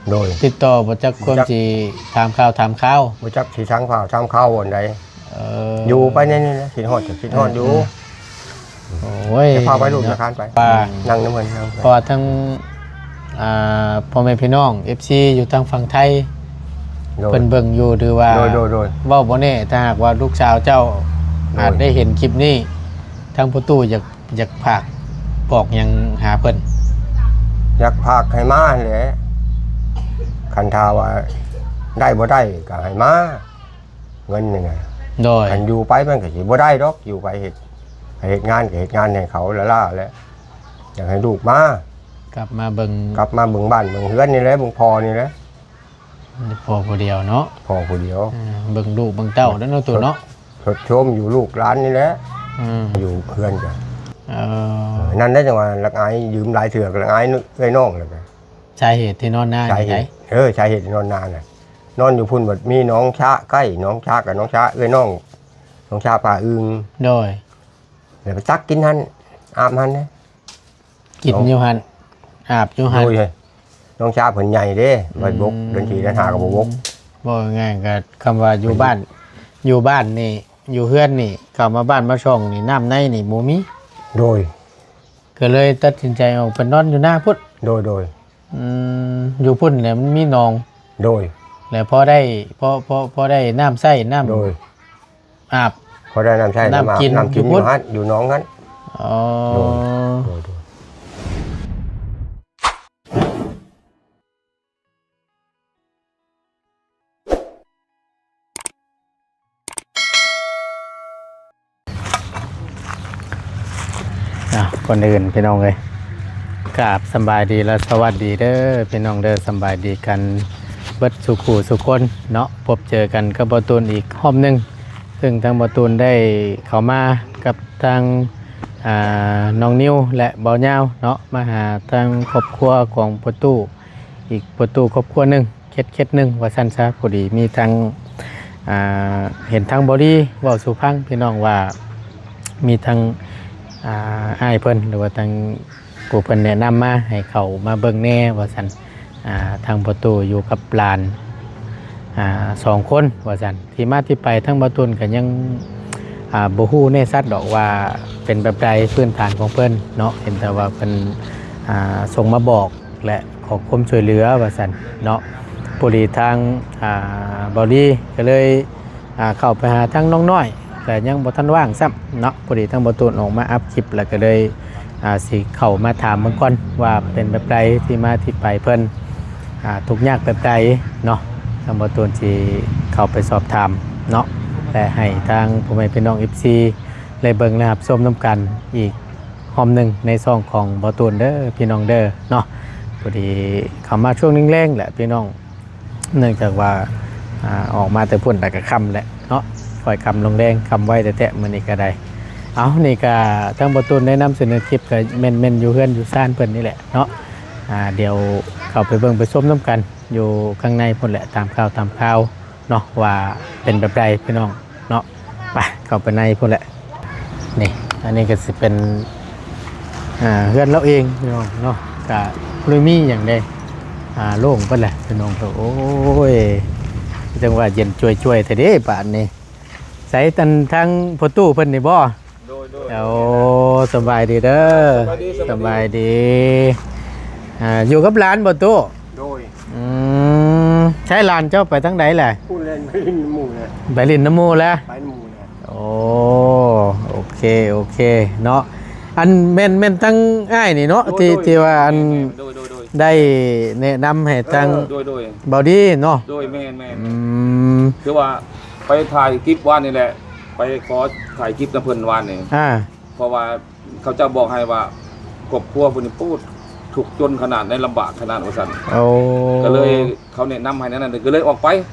ໂດຍ ຕິດຕໍ່ບໍ່ຈັກຄວາມ ບໍ່ຈັກ ຊິຖາມຂ່າວຖາມຄາວ ບໍ່ຈັກຊິຖາມຂ່າວຖາມຄາວອັນໃດ. ເອີ ຢູ່ໄປໃນນີ້ແຫຼະ ຄິດຮອດກໍຄິດຮອດຢູ່. ອືມ ໂອ້ຍ ຈະພາໄປລູກ ເນາະ ຈະຄານໄປ ວ່າ ອືມ ນັ່ງນຳເພິ່ນ ນັ່ງເພິ່ນ ເພາະວ່າທັງ ອ່າ ພໍ່ແມ່ພີ່ນ້ອງ ເອັຟຊີ ຢູ່ທາງຝັ່ງໄທ ໂດຍ ເພິ່ນເບິ່ງຢູ່ ຫຼືວ່າ ໂດຍ ໂດຍ ໂດຍ ເວົ້າບໍ່ແນ່ ຖ້າຫາກວ່າລູກສາວເຈົ້າ ໂດຍ ອາດໄດ້ເຫັນຄລິບນີ້ ທາງພໍ່ຕູ້ຢາກ ຢາກຝາກບອກຫຍັງຫາເພິ່ນ? ຢາກຝາກໃຫ້ມາຫັ້ນແຫຼະ ຄັນຖ້າວ່າໄດ້ບໍ່ໄດ້ກໍໃຫ້ມາ ເງິນນີ້ນະ. ໂດຍ ຄັນຢູ່ໄປມັນກໍຊິບໍ່ໄດ້ດອກ ຢູ່ໄປເຮັດ ເຮັດງານກໍເຮັດງານໃຫ້ເຂົາລ້າໆແຫຼະ ຢາກໃຫ້ລູກມາ ກັບມາເບິ່ງ ກັບມາເບິ່ງບ້ານເບິ່ງເຮືອນນີ້ແຫຼະ ເບິ່ງພໍ່ນີ້ແຫຼະ. ພໍ່ຜູ້ດຽວເນາະ ພໍ່ຜູ້ດຽວ ເອີ ເບິ່ງລູກເບິ່ງເຕົ້າເດ້ເນາະ ໂຕເນາະ ຊົດ ຊົດໂຊມຢູ່ລູກຫຼານນີ້ແຫຼະ. ອືມ ຢູ່ເຮືອນກໍ ເອີ ເອີ ນັ້ນແຫຼະ ຈັ່ງວ່າລະອາຍ ຢືມຫຼາຍເທື່ອກໍລະອາຍເອື້ອຍນ້ອງແລ້ວກໍ ສາເຫດທີ່ນອນນາ ສາເຫດ ນີ້ໃດ? ເອີ ສາເຫດທີ່ນອນນານະ ນອນຢູ່ພຸ້ນ ບັດມີໜອງຊະໃກ້ ໜອງຊະກັບໜອງຊະເອື້ອຍນ້ອງ ໜອງຊະປາອຶ່ງ. ໂດຍ ແລ້ວໄປຕັກກິນຫັ້ນ ອາບຫັ້ນເດ້ ກິນຢູ່ຫັ້ນ ອາບຢູ່ຫັ້ນ. ໂດຍ ນ້ອງຊາເພິ່ນໃຫຍ່ເດ້ ອືມ ໄວ້ບົກ ເດືອນສີ່ເດືອນຫ້າກໍບໍ່ບົກ. ເວົ້າງ່າຍໆ ກໍຄຳວ່າຢູ່ບ້ານ ຢູ່ບ້ານນີ້ ຢູ່ເຮືອນນີ້ ເຂົ້າມາບ້ານມາຊ່ອງນີ້ ນ້ຳໃນນີ້ບໍ່ມີ. ໂດຍ ກໍເລີຍຕັດສິນໃຈອອກໄປນອນຢູ່ນາພຸ້ນ. ໂດຍ ໂດຍ ອືມ ຢູ່ພຸ້ນແຫຼະມັນມີໜອງ. ໂດຍ ແລ້ວພໍໄດ້ ພໍ ພໍ ພໍໄດ້ນ້ຳໃຊ້ນ້ຳ ໂດຍ ອາບ ພໍໄດ້ນ້ຳໃຊ້ ນ້ຳ ນ້ຳອາບ ກິນ ນ້ຳກິນຢູ່ພຸ້ນ ຢູ່ຫັ້ນ ຢູ່ໜອງຫັ້ນ. ອໍ ໂດຍ ໂດຍ ໂດຍ. ອ່າ ກ່ອນອື່ນພີ່ນ້ອງເອີຍ ກາບສຳບາຍດີ ແລະ ສະຫວັດດີເດີພີ່ນ້ອງເດີ ສຳບາຍດີກັນເບິດສູ່ຄູ່ສູ່ຄົນເນາະ. ພົບເຈີກັນກັບບ່າວຕູນອີກຮອບໜຶ່ງ ເຊິ່ງທາງບ່າວຕູນໄດ້ເຂົ້າມາກັບທາງ ອ່າ ນ້ອງນິວ ແລະ ບ່າວຍາວເນາະ ມາຫາທາງຄອບຄົວຂອງພໍ່ຕູ້ ອີກພໍ່ຕູ້ຄອບຄົວໜຶ່ງ ເຂດ ເຂດໜຶ່ງວ່າຊັ້ນຊະ. ພໍດີມີທາງ ອ່າ ເຫັນທາງບ່າວດີເວົ້າສູ່ຟັງພີ່ນ້ອງວ່າ ມີທາງ ອ່າ ອ້າຍເພິ່ນ ຫຼືວ່າທາງຜູ້ເພິ່ນແນະນຳມາໃຫ້ເຂົ້າມາເບິ່ງແດ່ວ່າຊັ້ນ. ອ່າ ທາງພໍ່ຕູ້ຢູ່ກັບຫຼານ ອ່າ ສອງຄົນວ່າຊັ້ນ. ທີ່ມາທີ່ໄປທາງບ່າວຕູນກໍຍັງ ອ່າ ບໍ່ຮູ້ແນ່ຊັດດອກວ່າເປັນແບບໃດ ພື້ນຖານຂອງເພິ່ນເນາະ ເຫັນແຕ່ວ່າເພິ່ນ ອ່າ ສົ່ງມາບອກ ແລະ ຂໍຄວາມຊ່ວຍເຫຼືອວ່າຊັ້ນເນາະ. ພໍດີທາງ ອ່າ ບ່າວດີກໍເລີຍ ອ່າ ເຂົ້າໄປຫາທາງນ້ອງນ້ອຍ ແຕ່ຍັງບໍ່ທັນວ່າງຊ້ຳເນາະ. ພໍດີທາງບ່າວຕູນອອກມາອັບຄລິບ ແລ້ວກໍເລີຍ ອ່າ ຊິເຂົ້າມາຖາມເບິ່ງກ່ອນວ່າເປັນແບບໃດ ທີ່ມາທີ່ໄປເພິ່ນ ອ່າ ທຸກຍາກແບບໃດເນາະ. ທາງບ່າວຕູນຊິເຂົ້າໄປສອບຖາມເນາະ ແລະ ໃຫ້ທາງພໍ່ແມ່ພີ່ນ້ອງ ເອັຟຊີ ໄດ້ເບິ່ງ ແລະ ຮັບຊົມນຳກັນອີກຮອບໜຶ່ງໃນຊ່ອງຂອງບ່າວຕູນເດີພີ່ນ້ອງເດີເນາະ. ພໍດີເຂົ້າມາຊ່ວງແລງໆແຫຼະພີ່ນ້ອງ ເນື່ອງຈາກວ່າ ອ່າ ອອກມາແຕ່ພຸ້ນແລ້ວກໍຄ່ຳແຫຼະເນາະ ຄ່ອຍຄ່ຳລົງແລງ ຄ່ຳໄວແທ້ໆມື້ນີ້ກໍໄດ້. ເອົາ ນີ້ກໍທາງບ່າວຕູນໄດ້ນຳສະເໜີຄລິບ ກໍແມ່ນ ແມ່ນຢູ່ເຮືອນຢູ່ຊານເພິ່ນນີ້ແຫຼະເນາະ. ອ່າ ດຽວເຂົ້າໄປເບິ່ງໄປຊົມນຳກັນຢູ່ຂ້າງໃນພຸ້ນແຫຼະ ຕາມຂ່າວຕາມຄາວເນາະ ວ່າເປັນແບບໃດພີ່ນ້ອງເນາະ. ໄປ ເຂົ້າໄປໃນພຸ້ນແຫຼະ. ນີ້ ອັນນີ້ກໍຊິເປັນ ອ່າ ເຮືອນລາວເອງພີ່ນ້ອງເນາະ ກະບໍ່ໄດ້ມີຫຍັງເດ້ ອ່າ ໂລ່ງເບິດແຫຼະພີ່ນ້ອງ. ໂອ້ຍ ຈັ່ງວ່າເຢັນຈວຍໆແທ້ເດ້ບາດນີ້. ໃສ ອັນທາງພໍ່ຕູ້ເພິ່ນນີ້ບໍ່? ໂດຍ ໂດຍ ໂອ້ ສະບາຍດີເດີ ສະບາຍດີ ສະບາຍດີ ສະບາຍດີ. ອ່າ ຢູ່ກັບຫຼານບໍ່ຕູ້? ໂດຍ ອືມ ໃຊ້ຫຼານເຈົ້າໄປທາງໃດແຫຼະ? ພຸ້ນແຫຼະ ໄປຫຼິ້ນນຳໝູ່ແຫຼະ ໄປຫຼິ້ນນຳໝູ່ແຫຼະ ໄປນຳໝູ່ແຫຼະ. ໂອ້ ໂອເຄ ໂອເຄເນາະ. ອັນແມ່ນ ແມ່ນທາງອ້າຍນີ້ເນາະ ໂດຍ ທີ່ ໂດຍ ທີ່ວ່າອັນ ແມ່ນ ແມ່ນ ໂດຍ ໂດຍ ໂດຍ ໄດ້ແນະນຳໃຫ້ທາງ ເອີ ໂດຍ ໂດຍ ບ່າວດີເນາະ ໂດຍ ແມ່ນ ແມ່ນ ອືມ ຄືວ່າໄປຖ່າຍຄລິບວານນີ້ແຫຼະ ໄປຂໍຖ່າຍຄລິບນຳເພິ່ນວານນີ້ ອ່າ ເພາະວ່າ ເຂົາເຈົ້າບອກໃຫ້ວ່າ ຄອບຄົວເພິ່ນນີ້ ໂອ້ ທຸກຈົນຂະໜາດໃດ ລຳບາກຂະໜາດວ່າຊັ້ນ. ໂອ້ ກໍເລີຍເຂົາແນະນຳໃຫ້ແນວນັ້ນ ກໍເລີຍອອກໄປ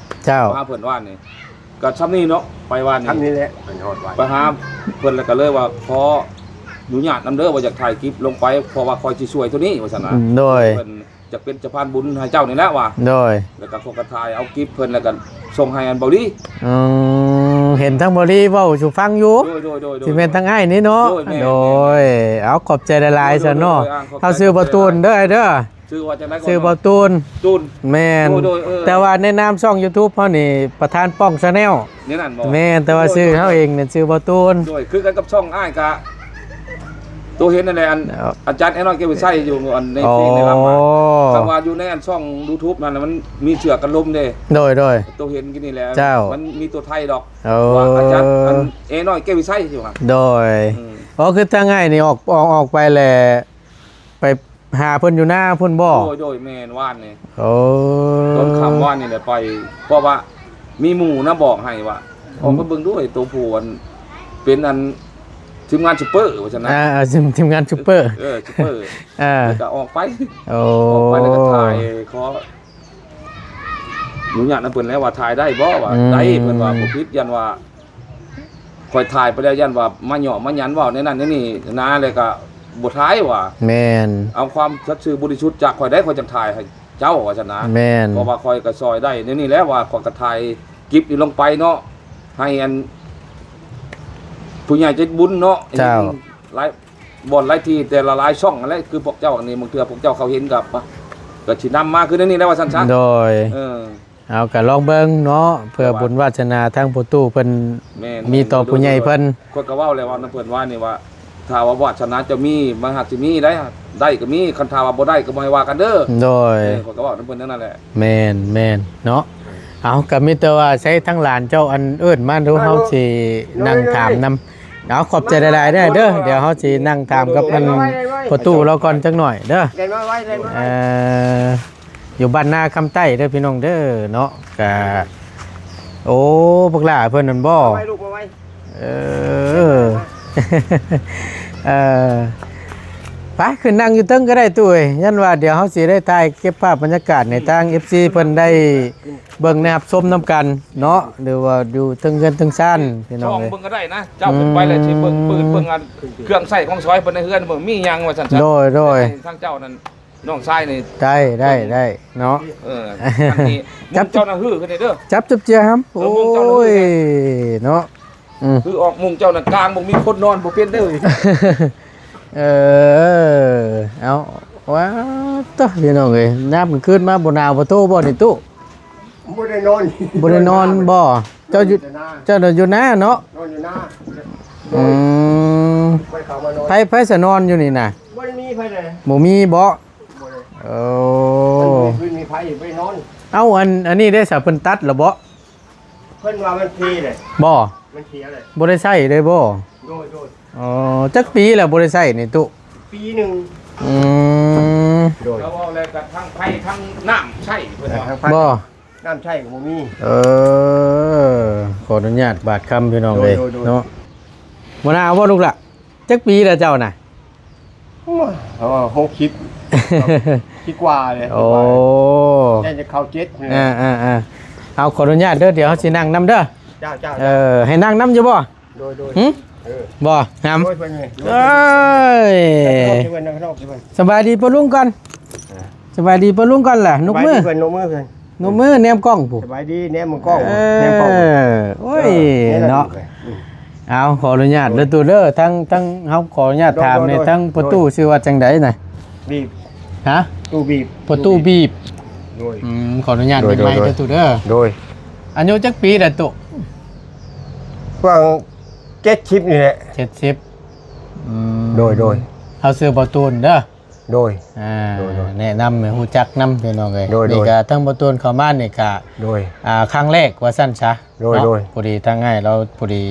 ເຈົ້າ ຫາເພິ່ນວານນີ້ ກໍຊ່ຳນີ້ເນາະ. ໄປວານນີ້ ຊ່ຳນີ້ແຫຼະ ເພິ່ນຮອດໄວ ໄປຫາເພິ່ນ ແລ້ວກໍເລີຍວ່າ ຂໍອະນຸຍາດນຳເດີ ວ່າຢາກຖ່າຍຄລິບລົງໄປ ເພາະວ່າຂ້ອຍຊິຊ່ວຍໂຕນີ້ວ່າຊັ້ນນະ. ໂດຍ ເພິ່ນ ຈະເປັນສະພານບຸນໃຫ້ເຈົ້ານີ້ແຫຼະວ່າ. ໂດຍ ແລ້ວກໍຂ້ອຍກໍຖ່າຍເອົາຄລິບເພິ່ນ ແລ້ວກໍສົ່ງໃຫ້ອັນເບົາລີ. ອືມ ເຫັນທາງເບົາລີເວົ້າສູ່ຟັງຢູ່. ໂດຍ ໂດຍ ໂດຍ ໂດຍ ຊິແມ່ນທາງອ້າຍນີ້ເນາະ. ໂດຍ ແມ່ນ ໂດຍ ແມ່ນ ເອົາ ຂອບໃຈຫຼາຍໆ ໂດຍ ຊະເນາະ. ໂດຍ ໂດຍ ອ່າ ຂອບໃຈ ເຮົາຊື່ບ່າວຕູນເດີ ອ້າຍເດີ. ຊື່ວ່າຈັ່ງໃດກໍ ຊື່ບ່າວຕູນ ຕູນ ແມ່ນ ໂດຍໆ ເອີ ແຕ່ວ່າໃນນາມຊ່ອງຢູທູບເຮົານີ້ ປະທານປ້ອງແຊນແນວ ແນວນັ້ນບໍ່? ແມ່ນ ແຕ່ວ່າ ໂດຍໆ ຊື່ເຮົາເອງນັ້ນຊື່ບ່າວຕູນ ໂດຍ ຄືກັນກັບຊ່ອງອ້າຍກະ ໂຕເຫັນນັ້ນແຫຼະ ອັນ ເອີ ອາຈານແອນ້ອຍແກ້ວວິໄຊຢູ່ອັນໃນເພງໃນລຳ ອໍ ຄັນວ່າຢູ່ໃນອັນຊ່ອງຢູທູບນັ້ນ ມັນມີເສື້ອກັນລົມເດ້ ໂດຍໆ ໂຕເຫັນກີ້ນີ້ແຫຼະ ເຈົ້າ ມັນມີໂຕໄທດອກ ໂອ້ ວ່າອາຈານອັນແອນ້ອຍແກ້ວວິໄຊຢູ່ຫັ້ນ ໂດຍ ອືມ ອໍ ຄືທາງອ້າຍນີ້ອອກ ອອກ ອອກໄປແລ້ວ ໄປຫາເພິ່ນຢູ່ນາພຸ້ນບໍ່? ໂດຍ ໂດຍ ແມ່ນ ວານນີ້ ໂອ້ ຕອນຄ່ຳວານນີ້ແຫຼະໄປ ເພາະວ່າມີໝູ່ນະບອກໃຫ້ວ່າ ອອກໄປເບິ່ງດ້ວຍໂຕຜູ້ອັນ ເປັນອັນທີມງານຊຸບເປີວ່າຊັ້ນນະ ອ່າ ເອີ ທີມ ທີມງານຊຸບເປີ ເອີ ຊຸບເປີ ອ່າ ແລ້ວກໍອອກໄປ ໂອ້ ອອກໄປແລ້ວກໍຖ່າຍ ຂໍອະນຸຍາດນຳເພິ່ນແລ້ວວ່າຖ່າຍໄດ້ບໍ່ ວ່າ ອືມ ໄດ້ ເພິ່ນວ່າບໍ່ຜິດ ຢ້ານວ່າ ຂ້ອຍຖ່າຍໄປແລ້ວຢ້ານວ່າມາເຍາະມາຫຍັນເວົ້າແນວນັ້ນແນວນີ້ນາ ແລ້ວກໍບໍ່ຖ່າຍວ່າ ແມ່ນ ເອົາຄວາມສັດຊື່ບໍລິສຸດຈາກຂ້ອຍໄດ້ ຂ້ອຍຈັ່ງຖ່າຍໃຫ້ເຈົ້າວ່າຊັ້ນນະ ແມ່ນ ເພາະວ່າຂ້ອຍກໍຊ່ອຍໄດ້ແນວນີ້ແຫຼະວ່າ ຂ້ອຍກໍຖ່າຍກິບນີ້ລົງໄປເນາະ ໃຫ້ອັນຜູ້ໃຫຍ່ໃຈບຸນເນາະ ເຈົ້າ ຫຼາຍບ່ອນຫຼາຍທີ່ ແຕ່ລະຫຼາຍຊ່ອງຫັ້ນແຫຼະ ຄືພວກເຈົ້ານີ້ ບາງເທື່ອພວກເຈົ້າເຂົາເຫັນກໍ ກໍຊິນຳມາຄືແນວນີ້ແຫຼະວ່າຊັ້ນຊະ ໂດຍ ເອີ ເອົາ ກໍລອງເບິ່ງເນາະ ເພື່ອບຸນວາດສະໜາທາງພໍ່ຕູ້ເພິ່ນ ແມ່ນ ມີຕໍ່ຜູ້ໃຫຍ່ເພິ່ນ ໂດຍໆ ຂ້ອຍກໍເວົ້າແລ້ວວ່ານຳເພິ່ນວ່ານີ້ວ່າ ຖ້າວ່າວາດສະໜາເຈົ້າມີ ມັນຫາກຊິມີໄດ໋ ໄດ້ກໍມີ ຄັນຖ້າວ່າບໍ່ໄດ້ກໍບໍ່ໃຫ້ວ່າກັນເດີ ໂດຍ ເອີ ຂ້ອຍກໍເວົ້ານຳເພິ່ນແນວນັ້ນແຫຼະ ແມ່ນໆ ເນາະ ເອົາ ກໍມີແຕ່ວ່າໃຊ້ທາງຫຼານເຈົ້າອັນເອີ້ນມາດູ ເຮົາຊິນັ່ງຖາມນຳ ເອົາ ຂອບໃຈຫຼາຍໆເດີ ເດີ ດຽວເຮົາຊິນັ່ງຖາມກັບອັນພໍ່ຕູ້ລາວກ່ອນຈັກໜ້ອຍເດີ ເອີ ຢູ່ບ້ານນາຄຳໃຕ້ເດີພີ່ນ້ອງເດີເນາະ ກະ ໂອ້ ບັກຫຼ້າເພິ່ນນັ້ນບໍ່? ເອົາໄວ້ລູກ ເອົາໄວ້ ເອີ ເອີ ໄປຂຶ້ນນັ່ງຢູ່ເທິງກໍໄດ້ຕູ້ເອີຍ ຢ້ານວ່າດຽວເຮົາຊິໄດ້ຖ່າຍເກັບພາບບັນຍາກາດໃຫ້ທາງເອັຟຊີເພິ່ນໄດ້ເບິ່ງໄດ້ຮັບຊົມນຳກັນເນາະ ຫຼືວ່າຢູ່ເທິງເຮືອນເທິງຊານພີ່ນ້ອງເອີຍ ເບິ່ງກໍໄດ້ນະ ເຈົ້າຂຶ້ນໄປແລ້ວຊິເບິ່ງ ອືມ ປືນເບິ່ງອັນເຄື່ອງໃຊ້ຂອງສອຍເພິ່ນໃນເຮືອນເບິ່ງມີຫຍັງວ່າຊັ້ນຊະ ໂດຍໆ ທາງເຈົ້ານັ້ນ ນ້ອງຊາຍນີ້ ໄດ້ ໄດ້ ໄດ້ເນາະ ເອີ ອັນນີ້ ຈັບ ມຸມເຈົ້ານະຮືຂຶ້ນເດີ ຈັບຈຸບເຈ້ຍຫຳ ເອີ ໂອ້ຍ ມຸມເຈົ້ານະຮື ເນາະ ອືມ ຄືອອກມຸມເຈົ້ານະກາງບໍ່ມີຄົນນອນບໍ່ເປັນເດີ ເອີ ເອົາ ວ້າໂທ້ ພີ່ນ້ອງເອີຍ ຍາມກາງຄືນມາບໍ່ໜາວບໍ່ໂຕບໍ່ນີ້ຕູ້ ບໍ່ໄດ້ນອນ ບໍ່ໄດ້ນອນບໍ່? ເຈົ້າຢູ່ ນອນຢູ່ນາ ເຈົ້ານອນຢູ່ນາເນາະ ນອນຢູ່ນາ ອືມ ໄປເຂົ້າມານອນ ໃຜ ໃຜສະນອນຢູ່ນີ້ນະ? ບໍ່ໄດ້ມີໃຜເລີຍ ບໍ່ມີບໍ່? ບໍ່ໄດ້ ເອີ ມັນບໍ່ມີຟືນມີໄຟ ໄປນອນ ເອົ້າ ອັນ ອັນນີ້ໄດ້ສະ ເພິ່ນຕັດແລ້ວບໍ່? ເພິ່ນວ່າມັນເພເລີຍ ບໍ່? ມັນເພເລີຍ ບໍ່ໄດ້ໃຊ້ເລີຍບໍ່? ໂດຍ ໂດຍ ອໍ ຈັກປີແລ້ວບໍ່ໄດ້ໃຊ້ນີ້ຕຸ? ປີໜຶ່ງ ອືມ ໂດຍ ເຂົາເວົ້າແລ້ວກໍທັງໄຟທັງນ້ຳໃຊ້ເພິ່ນວ່າ ທັງໄຟ ບໍ່? ນ້ຳໃຊ້ກໍບໍ່ມີ ເອີ ຂໍອະນຸຍາດບາດຄຳພີ່ນ້ອງເອີຍ ໂດຍ ໂດຍ ໂດຍ ເນາະ ບໍ່ໜາວບໍ່ລູກຫຼ້າ? ຈັກປີແລ້ວເຈົ້ານະ? ໂອ້ຍ ເອີ ຫົກສິບ ສິບກວ່າເລີຍ ໂອ້ ໃກ້ຈະເຂົ້າເຈັດ ອ່າໆໆ ເອົາ ຂໍອະນຸຍາດເດີ ດຽວເຮົາຊິນັ່ງນຳເດີ ເຈົ້າໆ ເອີ ໃຫ້ນັ່ງນຳຢູ່ບໍ່? ໂດຍໆ ຫຶ? ເອີ ບໍ່ ຫຳ ໂອ້ຍ ເພິ່ນນີ້ ເອີຍ ເພິ່ນ ເພິ່ນ ເພິ່ນ ສະບາຍດີປ້າລຸງກ່ອນ ອ່າ ສະບາຍດີປ້າລຸງກ່ອນລະ ນົບມື ສະບາຍດີເພິ່ນ ນົບມືເພິ່ນ ນົບມືແນມກ້ອງພຸ້ນ ສະບາຍດີແນມມືກ້ອງ ເອີ ແນມກ້ອງ ໂອ້ຍ ເອີ ເນາະ ອືມ ເອົາ ຂໍອະນຸຍາດເດີຕູ້ເດີ ທັງ ທັງເຮົາຂໍອະນຸຍາດຖາມແດ່ ໂດຍໆ ທັງພໍ່ຕູ້ຊື່ວ່າຈັ່ງໃດນະ? ບີບ ຮະ? ຕູ້ບີບ ພໍ່ຕູ້ບີບ ໂດຍ ອືມ ຂໍອະນຸຍາດ ໂດຍໆ ເປັນໄມເດີຕູ້ເດີ ໂດຍ ອາຍຸຈັກປີແລ້ວຕູ້? ປະມານເຈັດສິບນີ້ແຫຼະ ເຈັດສິບ ອືມ ໂດຍໆ ເຮົາຊື່ບ່າວຕູນເດີ ໂດຍ ອ່າ ໂດຍໆ ແນະນຳໃຫ້ຮູ້ຈັກນຳພີ່ນ້ອງເອີຍ ໂດຍໆ ນີ້ກະທັງບ່າວຕູນເຂົ້າມານີ້ກະ ໂດຍ ອ່າ ຄັ້ງແລກວ່າຊັ້ນຊະ ໂດຍ ເນາະ ໂດຍ ພໍດີທາງອ້າຍລາວພໍດີ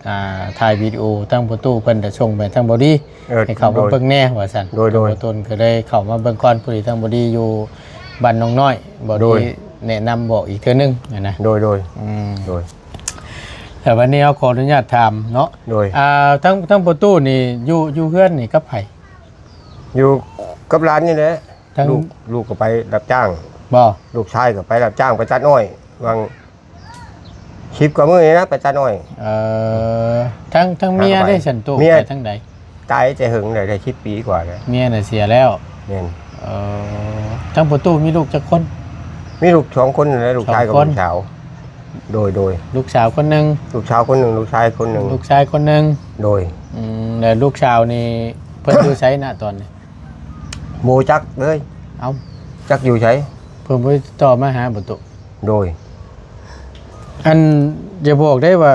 ອ່າ ຖ່າຍວິດີໂອ ທັງພໍ່ຕູ້ເພິ່ນໄດ້ສົ່ງໄປທາງບ່າວດີ ເອີ ໃຫ້ເຂົ້າມາ ໂດຍ ເບິ່ງແດ່ວ່າຊັ້ນ ໂດຍໆ ບ່າວຕູນກໍເລີຍເຂົ້າມາເບິ່ງກ່ອນ ພໍດີທາງບ່າວດີຢູ່ບ້ານໜອງນ້ອຍ ບ່າວດີ ໂດຍ ແນະນຳບອກອີກເທື່ອໜຶ່ງຫັ້ນນະ ໂດຍໆ ອືມ ໂດຍ ແຕ່ວັນນີ້ເຮົາຂໍອະນຸຍາດຖາມເນາະ ໂດຍ ອ່າ ທັງ ທັງພໍ່ຕູ້ນີ້ຢູ່ ຢູ່ເຮືອນນີ້ກັບໃຜ? ຢູ່ກັບຫຼານນີ້ແຫຼະ ທັງ ລູກ ລູກກໍໄປຮັບຈ້າງ ບໍ່? ລູກຊາຍກໍໄປຮັບຈ້າງໄປຕັດອ້ອຍ ຫວ່າງສິບກວ່າມື້ນີ້ນະ ໄປຕັດອ້ອຍ ເອີ ທັງ ທັງເມຍເດ້ຊັ້ນຕູ້ ເມຍ ໄປທາງໃດ? ຕາຍແຕ່ເຫິງແລ້ວ ໄດ້ສິບປີກວ່າແລ້ວ ເມຍນະເສຍແລ້ວ ແມ່ນ ເອີ ທັງພໍ່ຕູ້ມີລູກຈັກຄົນ? ມີລູກສອງຄົນແຫຼະ ລູກຊາຍກັບລູກສາວ ໂດຍໆ ລູກສາວຄົນໜຶ່ງ ລູກສາວຄົນໜຶ່ງ ລູກຊາຍຄົນໜຶ່ງ ລູກຊາຍຄົນໜຶ່ງ ໂດຍ ອືມ ແລ້ວລູກສາວນີ້ເພິ່ນຢູ່ໃສນະຕອນນີ້? ບໍ່ຮູ້ຈັກເລີຍ ເອົ້າ ຈັກຢູ່ໃສ ເພິ່ນບໍ່ໄດ້ຕິດຕໍ່ມາຫາບໍ່ຕຸ? ໂດຍ ອັນ ຢ່າບອກໄດ້ວ່າ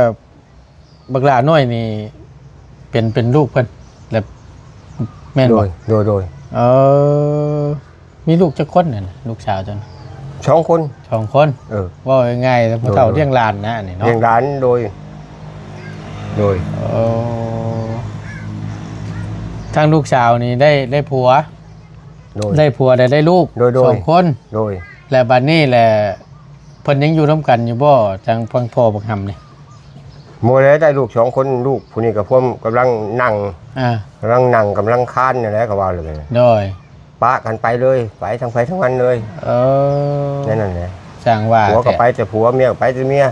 ບັກຫຼ້ານ້ອຍນີ້ເປັນ ເປັນລູກເພິ່ນ ແລ້ວແມ່ນບໍ່? ໂດຍ ໂດຍ ໂດຍ ເອີ ມີລູກຈັກຄົນນັ້ນ ລູກສາວເຈົ້າ? ສອງຄົນ ສອງຄົນ ເອີ ເວົ້າງ່າຍໆ ຜູ້ເຖົ້າ ໂດຍ ໂດຍ ລ້ຽງຫຼານນະ ອັນນີ້ເນາະ ລ້ຽງຫຼານ ໂດຍ ໂດຍ ເອີ ທາງລູກສາວນີ້ໄດ້ ໄດ້ຜົວ ໂດຍ ໄດ້ຜົວ ໄດ້ ໄດ້ລູກ ໂດຍ ໂດຍ ສອງຄົນ ໂດຍ ແລ້ວບັດນີ້ແຫຼະ ເພິ່ນຍັງຢູ່ນຳກັນຢູ່ບໍ່ ທາງ ທາງພໍ່ບັກຫຳນີ້? ບໍ່ແລ້ວ ໄດ້ລູກສອງຄົນ ລູກຜູ້ນີ້ກໍພວມກຳລັງນັ່ງ ອ່າ ກຳລັງນັ່ງ ກຳລັງຄານນັ້ນແຫຼະ ກໍວ່າເລີຍ ໂດຍ ປະກັນໄປເລີຍ ໄປທາງໃຜທາງມັນເລີຍ ເອີ ແນວນັ້ນແຫຼະ ຊ່າງວ່າ ຜົວກໍ ແທ້ ໄປແຕ່ຜົວ ເມຍກໍໄປແຕ່ເມຍ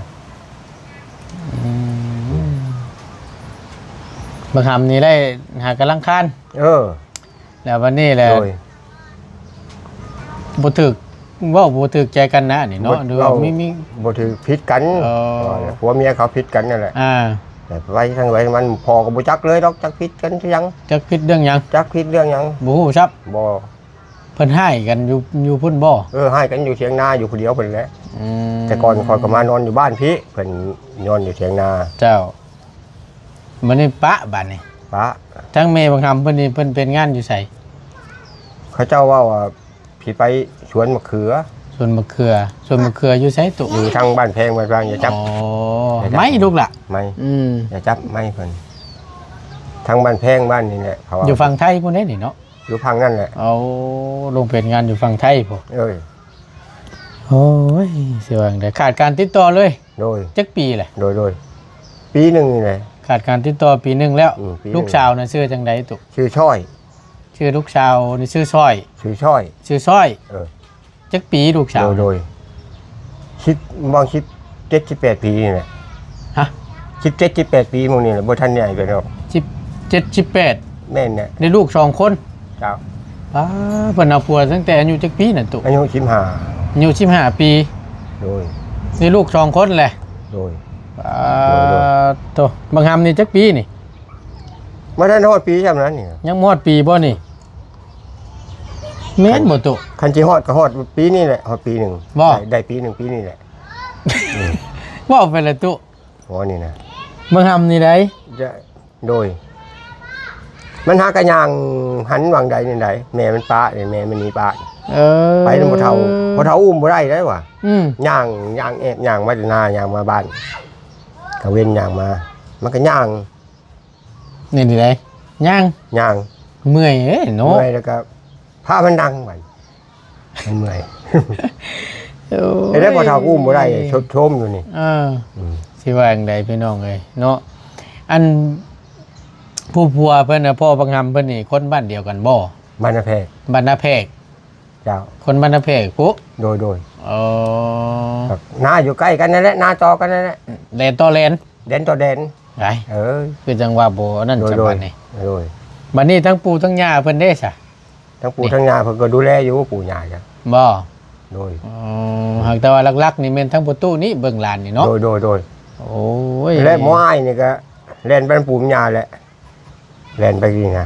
ອືມ ບັກຫຳນີ້ໄດ້ຫາກຳລັງຄານ ເອີ ແລ້ວບັດນີ້ແຫຼະ ໂດຍ ບໍ່ຖືກ ເວົ້າບໍ່ຖືກໃຈກັນນະນີ້ເນາະ ບໍ່ ຫຼືວ່າ ເວົ້າ ມີ ມີ ບໍ່ຖືກຜິດກັນ ເອີ ຜົວເມຍເຂົາຜິດກັນນັ້ນແຫຼະ ອ່າ ແຕ່ໄປທາງໃດມັນ ພໍ່ກໍບໍ່ຈັກເລີຍດອກ ຈັກຜິດກັນຄືຫຍັງ ຈັກຜິດເລື່ອງຫຍັງ ຈັກຜິດເລື່ອງຫຍັງ ບໍ່ຮູ້ຊ້ຳ ບໍ່ ເພິ່ນຮ້າຍກັນຢູ່ ຢູ່ພຸ້ນບໍ່? ເອີ ຮ້າຍກັນຢູ່ຖຽງນາ ຢູ່ຜູ້ດຽວເພິ່ນແຫຼະ ອືມ ແຕ່ກ່ອນຂ້ອຍກໍມານອນຢູ່ບ້ານພີ້ ເພິ່ນນອນຢູ່ຖຽງນາ ເຈົ້າ ບັດນີ້ປະ ບັດນີ້ປະ ທາງແມ່ບັກຫຳເພິ່ນນີ້ ເພິ່ນເປັນງານຢູ່ໃສ? ເຂົາເຈົ້າເວົ້າວ່າຊິໄປສວນມະເຂືອ ສວນມະເຂືອ ສວນມະເຂືອຢູ່ໃສຕຸ? ຢູ່ທາງບ້ານແພງ ບ້ານພາງ ຢ່າຈັບ ອໍ ໄມ້ລູກລະ ໄມ້ ອືມ ຢ່າຈັບໄມ້ເພິ່ນ ທາງບ້ານແພງ ບ້ານນີ້ແຫຼະ ເຂົາວ່າ ຢູ່ຝັ່ງໄທພຸ້ນເດ້ນີ້ເນາະ ຢູ່ຝັ່ງນັ້ນແຫຼະ ເອົາ ລົງເປັນງານຢູ່ຝັ່ງໄທພຸ້ນ ເອີຍ ໂອ້ຍ ຊິວ່າຈັ່ງໃດ ຂາດການຕິດຕໍ່ເລີຍ ໂດຍ ຈັກປີແຫຼະ? ໂດຍ ໂດຍ ປີໜຶ່ງນີ້ແຫຼະ ຂາດການຕິດຕໍ່ປີໜຶ່ງແລ້ວ ອືມ ປີໜຶ່ງ ລູກສາວນະຊື່ຈັ່ງໃດຕຸ? ຊື່ຊ້ອຍ ຊື່ລູກສາວນີ້ຊື່ຊ້ອຍ ຊື່ຊ້ອຍ ຊື່ຊ້ອຍ ເອີ ຈັກປີລູກສາວ? ໂດຍ ໂດຍ ສິບ ປະມານສິບເຈັດ ສິບແປດປີນີ້ແຫຼະ ຮະ ສິບເຈັດ ສິບແປດປີໝ່ອງນີ້ແຫຼະ ບໍ່ທັນໃຫຍ່ປານໃດດອກ ສິບເຈັດ ສິບແປດ ແມ່ນແຫຼະ ໄດ້ລູກສອງຄົນ ເຈົ້າ ປ້າ ເພິ່ນເອົາຜົວຕັ້ງແຕ່ອາຍຸຈັກປີນັ້ນຕຸ? ອາຍຸສິບຫ້າ ອາຍຸສິບຫ້າປີ ໂດຍ ໄດ້ລູກສອງຄົນແຫຼະ ໂດຍ ປ້າ ໂດຍ ໂຕ ບັກຫຳນີ້ຈັກປີນີ້? ບໍ່ທັນຮອດປີຊ່ຳນັ້ນນີ້ ຍັງບໍ່ຮອດປີບໍ່ນີ້? ແມ່ນບໍ່ຕຸ? ຄັນຊິຮອດກໍຮອດປີນີ້ແຫຼະ ຮອດປີໜຶ່ງ ບໍ່? ໄດ້ ໄດ້ປີໜຶ່ງ ປີນີ້ແຫຼະ ເວົ້າໄປລະຕຸ ອໍ ນີ້ນະ ບັກຫຳນີ້ໃດ ຈະ ໂດຍ ມັນຫາກະຍ່າງຫັນຫວ່າງໃດນີ້ໃດ ແມ່ມັນປະນີ້ ແມ່ມັນໜີປະ ເອີ ໄປນຳພໍ່ເຖົ້າ ພໍ່ເຖົ້າອຸ້ມບໍ່ໄດ້ໃດວ່າ ອືມ ຍ່າງ ຍ່າງແອບຍ່າງມາແຕ່ນາ ຍ່າງມາບ້ານ ກາງເວັນຍ່າງມາ ມັນກະຍ່າງ ນີ້ນີ້ໃດ ຍ່າງ ຍ່າງ ເມື່ອຍເດ້ເນາະ ເມື່ອຍແລ້ວກໍພາມັນນັ່ງບັດ ມັນເມື່ອຍ ໂອ້ຍ ເຮັດໃຫ້ພໍ່ເຖົ້າອຸ້ມບໍ່ໄດ້ ຊົດໂຊມຢູ່ນີ້ ເອີ ອືມ ຊິວ່າຈັ່ງໃດພີ່ນ້ອງເອີຍເນາະ ອັນ ຜູ້ຜົວເພິ່ນນະ ພໍ່ບັກຫຳເພິ່ນນີ້ ຄົນບ້ານດຽວກັນບໍ່? ບ້ານນາແພກ ບ້ານນາແພກ ເຈົ້າ ຄົນບ້ານນາແພກພຸ້ນ ໂດຍ ໂດຍ ອໍ ນາຢູ່ໃກ້ກັນນັ້ນແຫຼະ ນາຕໍ່ກັນນັ້ນແຫຼະ ແດນຕໍ່ແດນ ແດນຕໍ່ແດນ ໄດ້ ເອີ ຄືຈັ່ງວ່າບໍ່ອັນນັ້ນ ໂດຍ ສະ ໂດຍ ບັດນີ້ ໂດຍ ບັດນີ້ທັງປູ່ທັງຍ່າເພິ່ນເດ້ຊະ? ທັງປູ່ທັງຍ່າເພິ່ນກໍດູແລຢູ່ ປູ່ຍ່າກະ ບໍ່ ໂດຍ ອໍ ຫາກແຕ່ວ່າຫຼັກໆນີ້ແມ່ນທັງພໍ່ຕູ້ນີ້ເບິ່ງຫຼານນີ້ເນາະ ໂດຍ ໂດຍ ໂດຍ ໂອ້ຍ ແລະໝໍອ້າຍນີ້ກະແລ່ນໄປນຳປູ່ນຳຍ່າແຫຼະ ແລ່ນໄປນີ້ນະ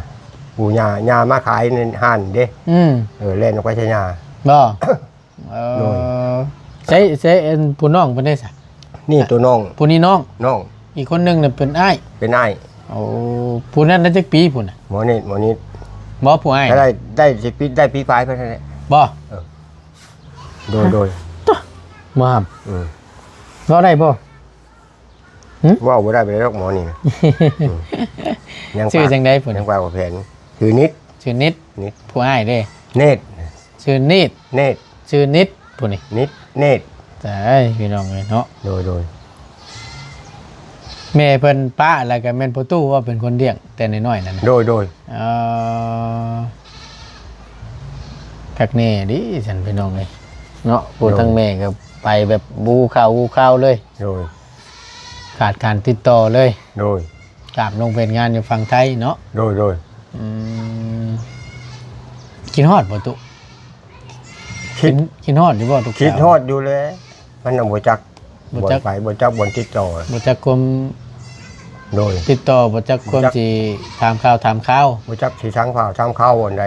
ປູ່ຍ່າ ຍ່າມາຂາຍໃນຮ້ານເດ້ ອືມ ເອີ ແລ່ນອອກໄປໃສ່ຍ່າ ບໍ່ ເອີ ໂດຍ ໃຊ້ ໃຊ້ອັນຜູ້ນ້ອງເພິ່ນເດ້ຊະ? ນີ້ໂຕນ້ອງ ຜູ້ນີ້ນ້ອງ ນ້ອງ ອີກຄົນໜຶ່ງນະເປັນອ້າຍ ເປັນອ້າຍ ໂອ້ ຜູ້ນັ້ນນະຈັກປີພຸ້ນນະ? ໝໍນິດ ໝໍນິດ ບໍ່ ຜູ້ອ້າຍ ໄດ້ ໄດ້ສິບປີ ໄດ້ປີປາຍເທົ່ານັ້ນແຫຼະ ບໍ່ ເອີ ໂດຍ ໂດຍ ໂຕ ໝໍຫຳ ອືມ ເວົ້າໄດ້ບໍ່? ຫຶ? ເວົ້າບໍ່ໄດ້ປານໃດດອກໝໍນີ້ນະ ອືມ ຍັງ ຊື່ຈັ່ງໃດພຸ້ນ ຍັງປາກບໍ່ແຜນ ຊື່ນິດ ຊື່ນິດ ນິດ ຜູ້ອ້າຍເດ້ ເນດ ຊື່ນິດ ເນດ ຊື່ນິດ ຜູ້ນີ້ ນິດ ເນດ ຕາຍ ພີ່ນ້ອງເອີຍເນາະ ໂດຍ ໂດຍ ແມ່ເພິ່ນປະ ແລ້ວກໍແມ່ນພໍ່ຕູ້ວ່າເປັນຄົນລ້ຽງແຕ່ນ້ອຍໆນັ້ນນະ ໂດຍ ໂດຍ ເອີ ຄັກແນ່ເດ້ຊັ້ນ ພີ່ນ້ອງເອີຍເນາະ ຜູ້ ໂດຍ ທາງແມ່ກໍໄປແບບບໍ່ຮູ້ຂ່າວຮູ້ຂ່າວເລີຍ ໂດຍ ຂາດການຕິດຕໍ່ເລີຍ ໂດຍ ຕາມລົງເຮັດງານຢູ່ຝັ່ງໄທເນາະ ໂດຍ ໂດຍ ອືມ ຄິດຮອດບໍ່ຕຸ? ຄິດ ຄິດ ຄິດຮອດຢູ່ບໍ່ຕຸ? ຄິດຮອດຢູ່ແຫຼະ ມັນນະບໍ່ຈັກ ບໍ່ຈັກ ບ່ອນໄປ ບໍ່ຈັກບ່ອນຕິດຕໍ່ ບໍ່ຈັກຄວາມ ໂດຍ ຕິດຕໍ່ ບໍ່ຈັກຄວາມ ບໍ່ຈັກ ຊິຖາມຂ່າວຖາມຄາວ ບໍ່ຈັກຊິຖາມຂ່າວຖາມຄາວບ່ອນໃດ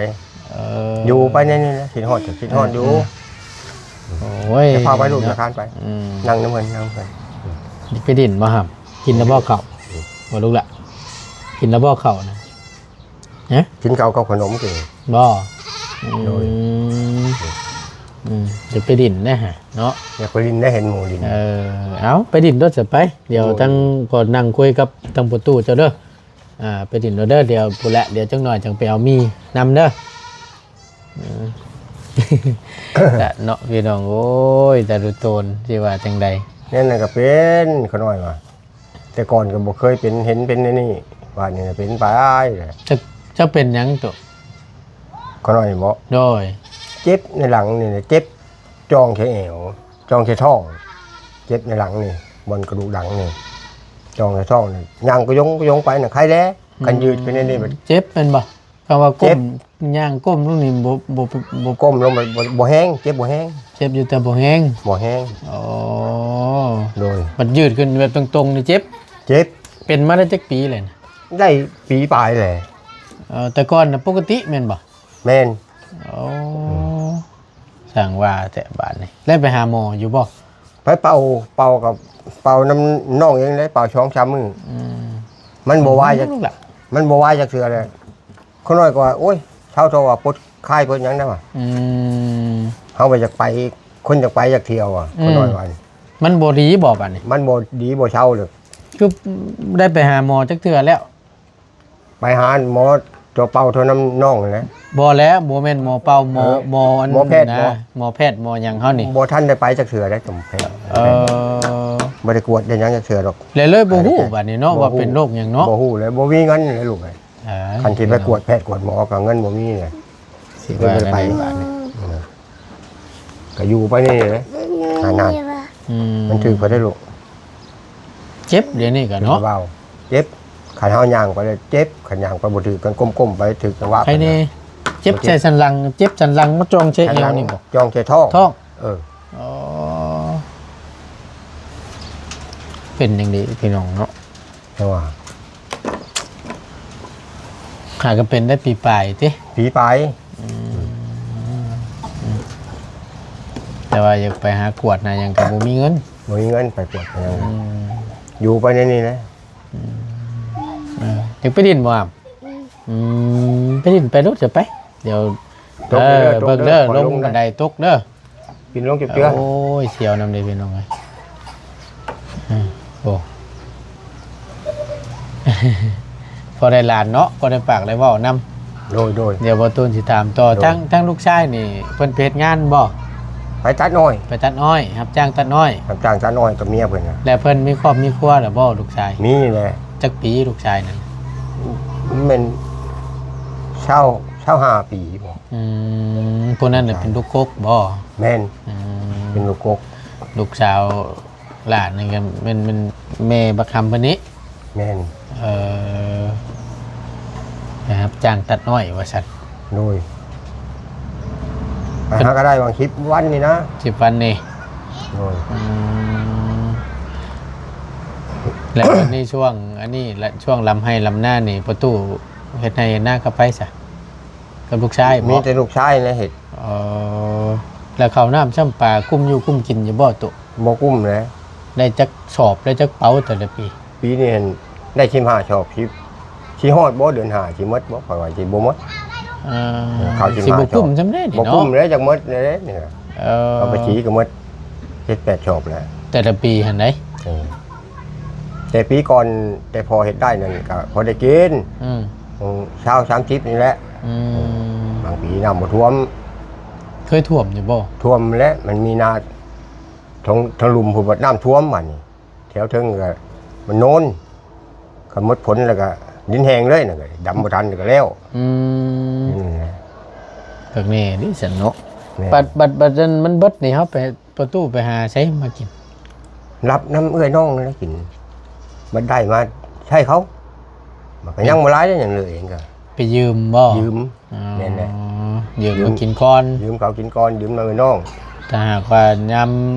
ເອີ ຢູ່ໄປແນວນີ້ນະ ຄິດຮອດກໍຄິດຮອດຢູ່. ອືມ ໂອ້ຍ ຈະພາໄປລູກ ຈະຄານໄປ ອືມ ນັ່ງນຳເພິ່ນ ນັ່ງນຳເພິ່ນ. ໄປດິນບໍ່ຫຳ? ກິນແລ້ວບໍ່ເຂົ້າ? ອືມ ບໍ່ລູກລະ ກິນແລ້ວບໍ່ເຂົ້ານະ? ຮະ? ກິນເຂົ້າກັບຂະໜົມຕິ? ບໍ່ ໂດຍ ອືມ ອືມ ຈະໄປດິນແດ່ຫະເນາະ ຢາກໄປດິນໄດ້ ເຫັນໝູ່ດິນ. ເອີ ເອົາ ໄປດິນໂລດຊະໄປ ດຽວ ໂດຍ ທາງ ກໍນັ່ງຄຸຍກັບທາງປະຕູເຈົ້າເດີ. ອ່າ ໄປດິນໂລດເດີ ດຽວພຸ້ນແຫຼະ ດຽວຈັກໜ່ອຍຈັ່ງໄປເອົາໝີ່ນຳເດີ. ເອີ ແຕ່ເນາະພີ່ນ້ອງ ໂອ້ຍ ຕາລຸໂຕນ ຊິວ່າຈັ່ງໃດ. ແນວນັ້ນກໍເປັນ ຂະນ້ອຍວ່າ ແຕ່ກ່ອນກໍບໍ່ເຄີຍເປັນ ເຫັນເປັນແນວນີ້ ບາດນີ້ເປັນໄປແຫຼະ. ຈັກ ຈັກເປັນຫຍັງໂຕ? ຂະນ້ອຍບໍ? ໂດຍ ເຈັບໃນຫຼັງນີ້ແຫຼະ ເຈັບ ຈ່ອງແຄແອວ ຈ່ອງແຄທ້ອງ ເຈັບໃນຫຼັງນີ້ ບ່ອນກະດູກຫຼັງນີ້ ຈ່ອງແຄທ້ອງນີ້ ຍ່າງກະຍົງກະຍົງໄປນະ ໄຄແດ່. ອືມ ຄັນຢືດຂຶ້ນແນວນີ້ ເຈັບແມ່ນບໍ່? ຄຳວ່າກົ້ມ ເຈັບ ຍ່າງກົ້ມລົງນີ້ ບໍ່ ບໍ່ ບໍ່ ກົ້ມລົງ ບໍ່ ບໍ່ ບໍ່ແຮງ ເຈັບບໍ່ແຮງ ເຈັບຢູ່ແຕ່ບໍ່ແຮງ ບໍ່ແຮງ. ອໍ ໂດຍ ບັດຢືດຂຶ້ນແບບຕົງໆນີ້ເຈັບ? ເຈັບ. ເປັນມາໄດ້ຈັກປີແລ້ວນະ? ໄດ້ປີປາຍແຫຼະ. ເອີ ແຕ່ກ່ອນນະປົກກະຕິແມ່ນບໍ່? ແມ່ນ. ໂອ້ ອືມ ຊ່າງວ່າແທ້ບາດນີ້ ແລ້ວໄປຫາໝໍຢູ່ບໍ່? ໄປເປົ່າ ເປົ່າກັບ ເປົ່ານຳນ້ອງເອງເດ້ ເປົ່າສອງສາມມື້. ອືມ ມັນບໍ່ວາຍຈັກ ມັນບໍ່ວາຍຈັກເທື່ອເລີຍ. ຂ້ານ້ອຍກໍວ່າ ໂອ້ຍ ເຊົາເຖາະວ່າ ປົດຄາຍປົດຫຍັງນະວ່າ. ອືມ ເຮົາບໍ່ຢາກໄປ ຄົນຢາກໄປຢາກທ່ຽວວ່າ. ອືມ ຂ້ານ້ອຍວ່າ ມັນບໍ່ດີບໍ່ບາດນີ້? ມັນບໍ່ດີບໍ່ເຊົາເລີຍ. ຄືໄດ້ໄປຫາໝໍຈັກເທື່ອແລ້ວ? ໄປຫາໝໍຕົວເປົ່າເທົ່ານຳນ້ອງຫັ້ນແຫຼະ. ບໍ່ແລ້ວ ບໍ່ແມ່ນໝໍເປົ່າ ໝໍ ເອີ ໝໍອັນ ໝໍແພດນະ ໝໍ ໝໍແພດ ໝໍຫຍັງເຮົານີ້ ບໍ່ທັນໄດ້ໄປຈັກເທື່ອເດ້ ໝໍແພດ. ເອີ ບໍ່ໄດ້ກວດໄດ້ຫຍັງຈັກເທື່ອດອກ ແລ້ວເລີຍບໍ່ຮູ້ບາດນີ້ເນາະ ບໍ່ຮູ້ ວ່າເປັນໂລກຫຍັງເນາະ. ບໍ່ຮູ້ແລ້ວ ບໍ່ມີເງິນແຫຼະລູກເອີຍ. ອ່າ ຄັນຊິໄປກວດແພດກວດໝໍກໍເງິນບໍ່ມີແຫຼະ. ຊິວ່າແນວໃດບາດນີ້? ເອີ ກໍຢູ່ໄປນີ້ແຫຼະ ຫານານ. ອືມ ມັນຖືກເພິ່ນໄດ້ລູກ ເຈັບດຽວນີ້ກໍເນາະ ເວົ້າເຈັບ. ຄັນເຮົາຍ່າງໄປແລ້ວເຈັບ ຄັນຍ່າງໄປບໍ່ຖືກກັນ ກົ້ມໆໄປຖືກຈັງຫວະ ໃຄແນ່. ເຈັບໃສ່ສັນຫຼັງ ເຈັບສັນຫຼັງມາຈ່ອງໃສ່ແອວນີ້ບໍ່? ຈ່ອງໃສ່ທ້ອງ ທ້ອງ. ເອີ ອໍ ເປັນຈັ່ງຊີ້ພີ່ນ້ອງເນາະ. ແຕ່ວ່າ ຫາກໍເປັນໄດ້ປີປາຍຕິ? ປີປາຍ. ອືມ ອືມ ແຕ່ວ່າຢາກໄປຫາກວດຫາຫຍັງກໍບໍ່ມີເງິນ ບໍ່ມີເງິນໄປກວດຫາຫຍັງ. ອືມ ຢູ່ໄປໃນນີ້ແຫຼະ. ອືມ ເອີ ຢາກໄປດິນບໍ່? ອືມ ອືມ ໄປດິນໄປໂລດ ຈະໄປ ດຽວ ຕົກເດີ ເອີ ຕົກເດີ ເບິ່ງເດີ ລົງບັນໄດຕົກເດີ. ປີນລົງເຈື່ອໆ. ໂອ້ຍ ສຽວນຳເດ້ພີ່ນ້ອງເອີຍ. ອືມ ໂອ້ ພໍໄດ້ຫຼານເນາະ ພໍໄດ້ປາກໄດ້ເວົ້ານຳ. ໂດຍໆ ດຽວບໍ່ຕູນຊິຖາມຕໍ່. ໂດຍ ທາງ ທາງລູກຊາຍນີ້ເພິ່ນໄປເຮັດງານບໍ່? ໄປຕັດອ້ອຍ ໄປຕັດອ້ອຍ ຮັບຈ້າງຕັດອ້ອຍ. ຮັບຈ້າງຕັດອ້ອຍກັບເມຍເພິ່ນນະ. ແລ້ວເພິ່ນມີຄອບມີຄົວແລ້ວບໍ່ລູກຊາຍ? ມີແຫຼະ. ຈັກປີລູກຊາຍນັ້ນ? ແມ່ນຊາວ ຊາວຫ້າປີບໍ? ອືມ ຜູ້ນັ້ນນະເປັນລູກກົກບໍ? ແມ່ນ. ອືມ ເປັນລູກກົກ. ລູກສາວຫຼານນີ້ກໍແມ່ນ ແມ່ນແມ່ບັກຄຳເພິ່ນນີ້? ແມ່ນ. ເອີ ໄປຮັບຈ້າງຕັດອ້ອຍວ່າຊັ້ນ. ໂດຍ ໄປຫາກໍໄດ້ຫວ່າງສິບວັນນີ້ນະ. ສິບວັນນີ້? ໂດຍ. ອືມ ແລ້ວໃນຊ່ວງອັນນີ້ ແລະ ຊ່ວງລຳໄຮ່ລຳນານີ້ ປະຕູເຮັດໄຮ່ເຮັດນາກັບໃຜຊະ? ກັບລູກຊາຍບໍ? ມີແຕ່ລູກຊາຍນະເຮັດ. ເອີ ແລ້ວເຂົ້ານ້ຳຊ້ຳປາກຸ້ມຢູ່ກຸ້ມກິນຢູ່ບໍ່ໂຕ? ບໍ່ກຸ້ມແຫຼະ. ໄດ້ຈັກສອບ ໄດ້ຈັກເປົາແຕ່ລະປີ? ປີນີ້ຫັ້ນໄດ້ສິບຫ້າສອບ. ຊິ ຊິຮອດບໍ່ເດືອນຫ້າ ຊິໝົດບໍ່? ຂ້ອຍວ່າຊິບໍ່ໝົດ. ເອີ ເອີ ເຂົ້າສິບຫ້າ ຊິບໍ່ກຸ້ມຊ້ຳເດ້ນີ້ເນາະ. ບໍ່ກຸ້ມແຫຼະ ຈັກໝົດແລ້ວເດ້ນີ້. ເອີ ເອົາໄປສີກໍໝົດເຈັດແປດສອບແລ້ວ ແຕ່ລະປີຫັ້ນໃດ. ເອີ ແຕ່ປີກ່ອນ ແຕ່ພໍ່ເຮັດໄດ້ນັ້ນກໍພໍໄດ້ກິນ. ອືມ ຊາວສາມສິບນີ້ແຫຼະ. ອືມ ບາງປີນ້ຳບໍ່ຖ້ວມ. ເຄີຍຖ້ວມຢູ່ບໍ່? ຖ້ວມແຫຼະ ມັນມີນາທາງ ທາງລຸ່ມພຸ້ນ ນ້ຳຖ້ວມບາດນີ້ ແຖວເທິງກໍມັນໂນນ ຄັນໝົດຝົນແລ້ວກໍດິນແຫ້ງເລີຍນະ ດຳບໍ່ທັນກໍແລ້ວ. ອືມ ອືມ ຄັກແນ່ເດ້ຊັ້ນເນາະ. ແມ່ນ. ບັດ ບັດ ບັດນັ້ນມັນເບິດນີ້ ເຮົາໄປ ປະຕູໄປຫາໃສມາກິນ? ລັບນຳເອື້ອຍນ້ອງນັ້ນແຫຼະກິນ ບັດໄດ້ມາໃຫ້ເຂົາ ມັນກໍຍັງບໍ່ຫຼາຍເດ້ຫຍັງເລີຍເອງກໍ. ໄປຢືມບໍ່? ຢືມ. ອໍ ແມ່ນແຫຼະ ຢືມ ຢືມມາກິນກ່ອນ ຢືມເຂົາກິນກ່ອນ ຢືມນຳເອື້ອຍນ້ອງ. ຖ້າຫາກວ່າຍາມ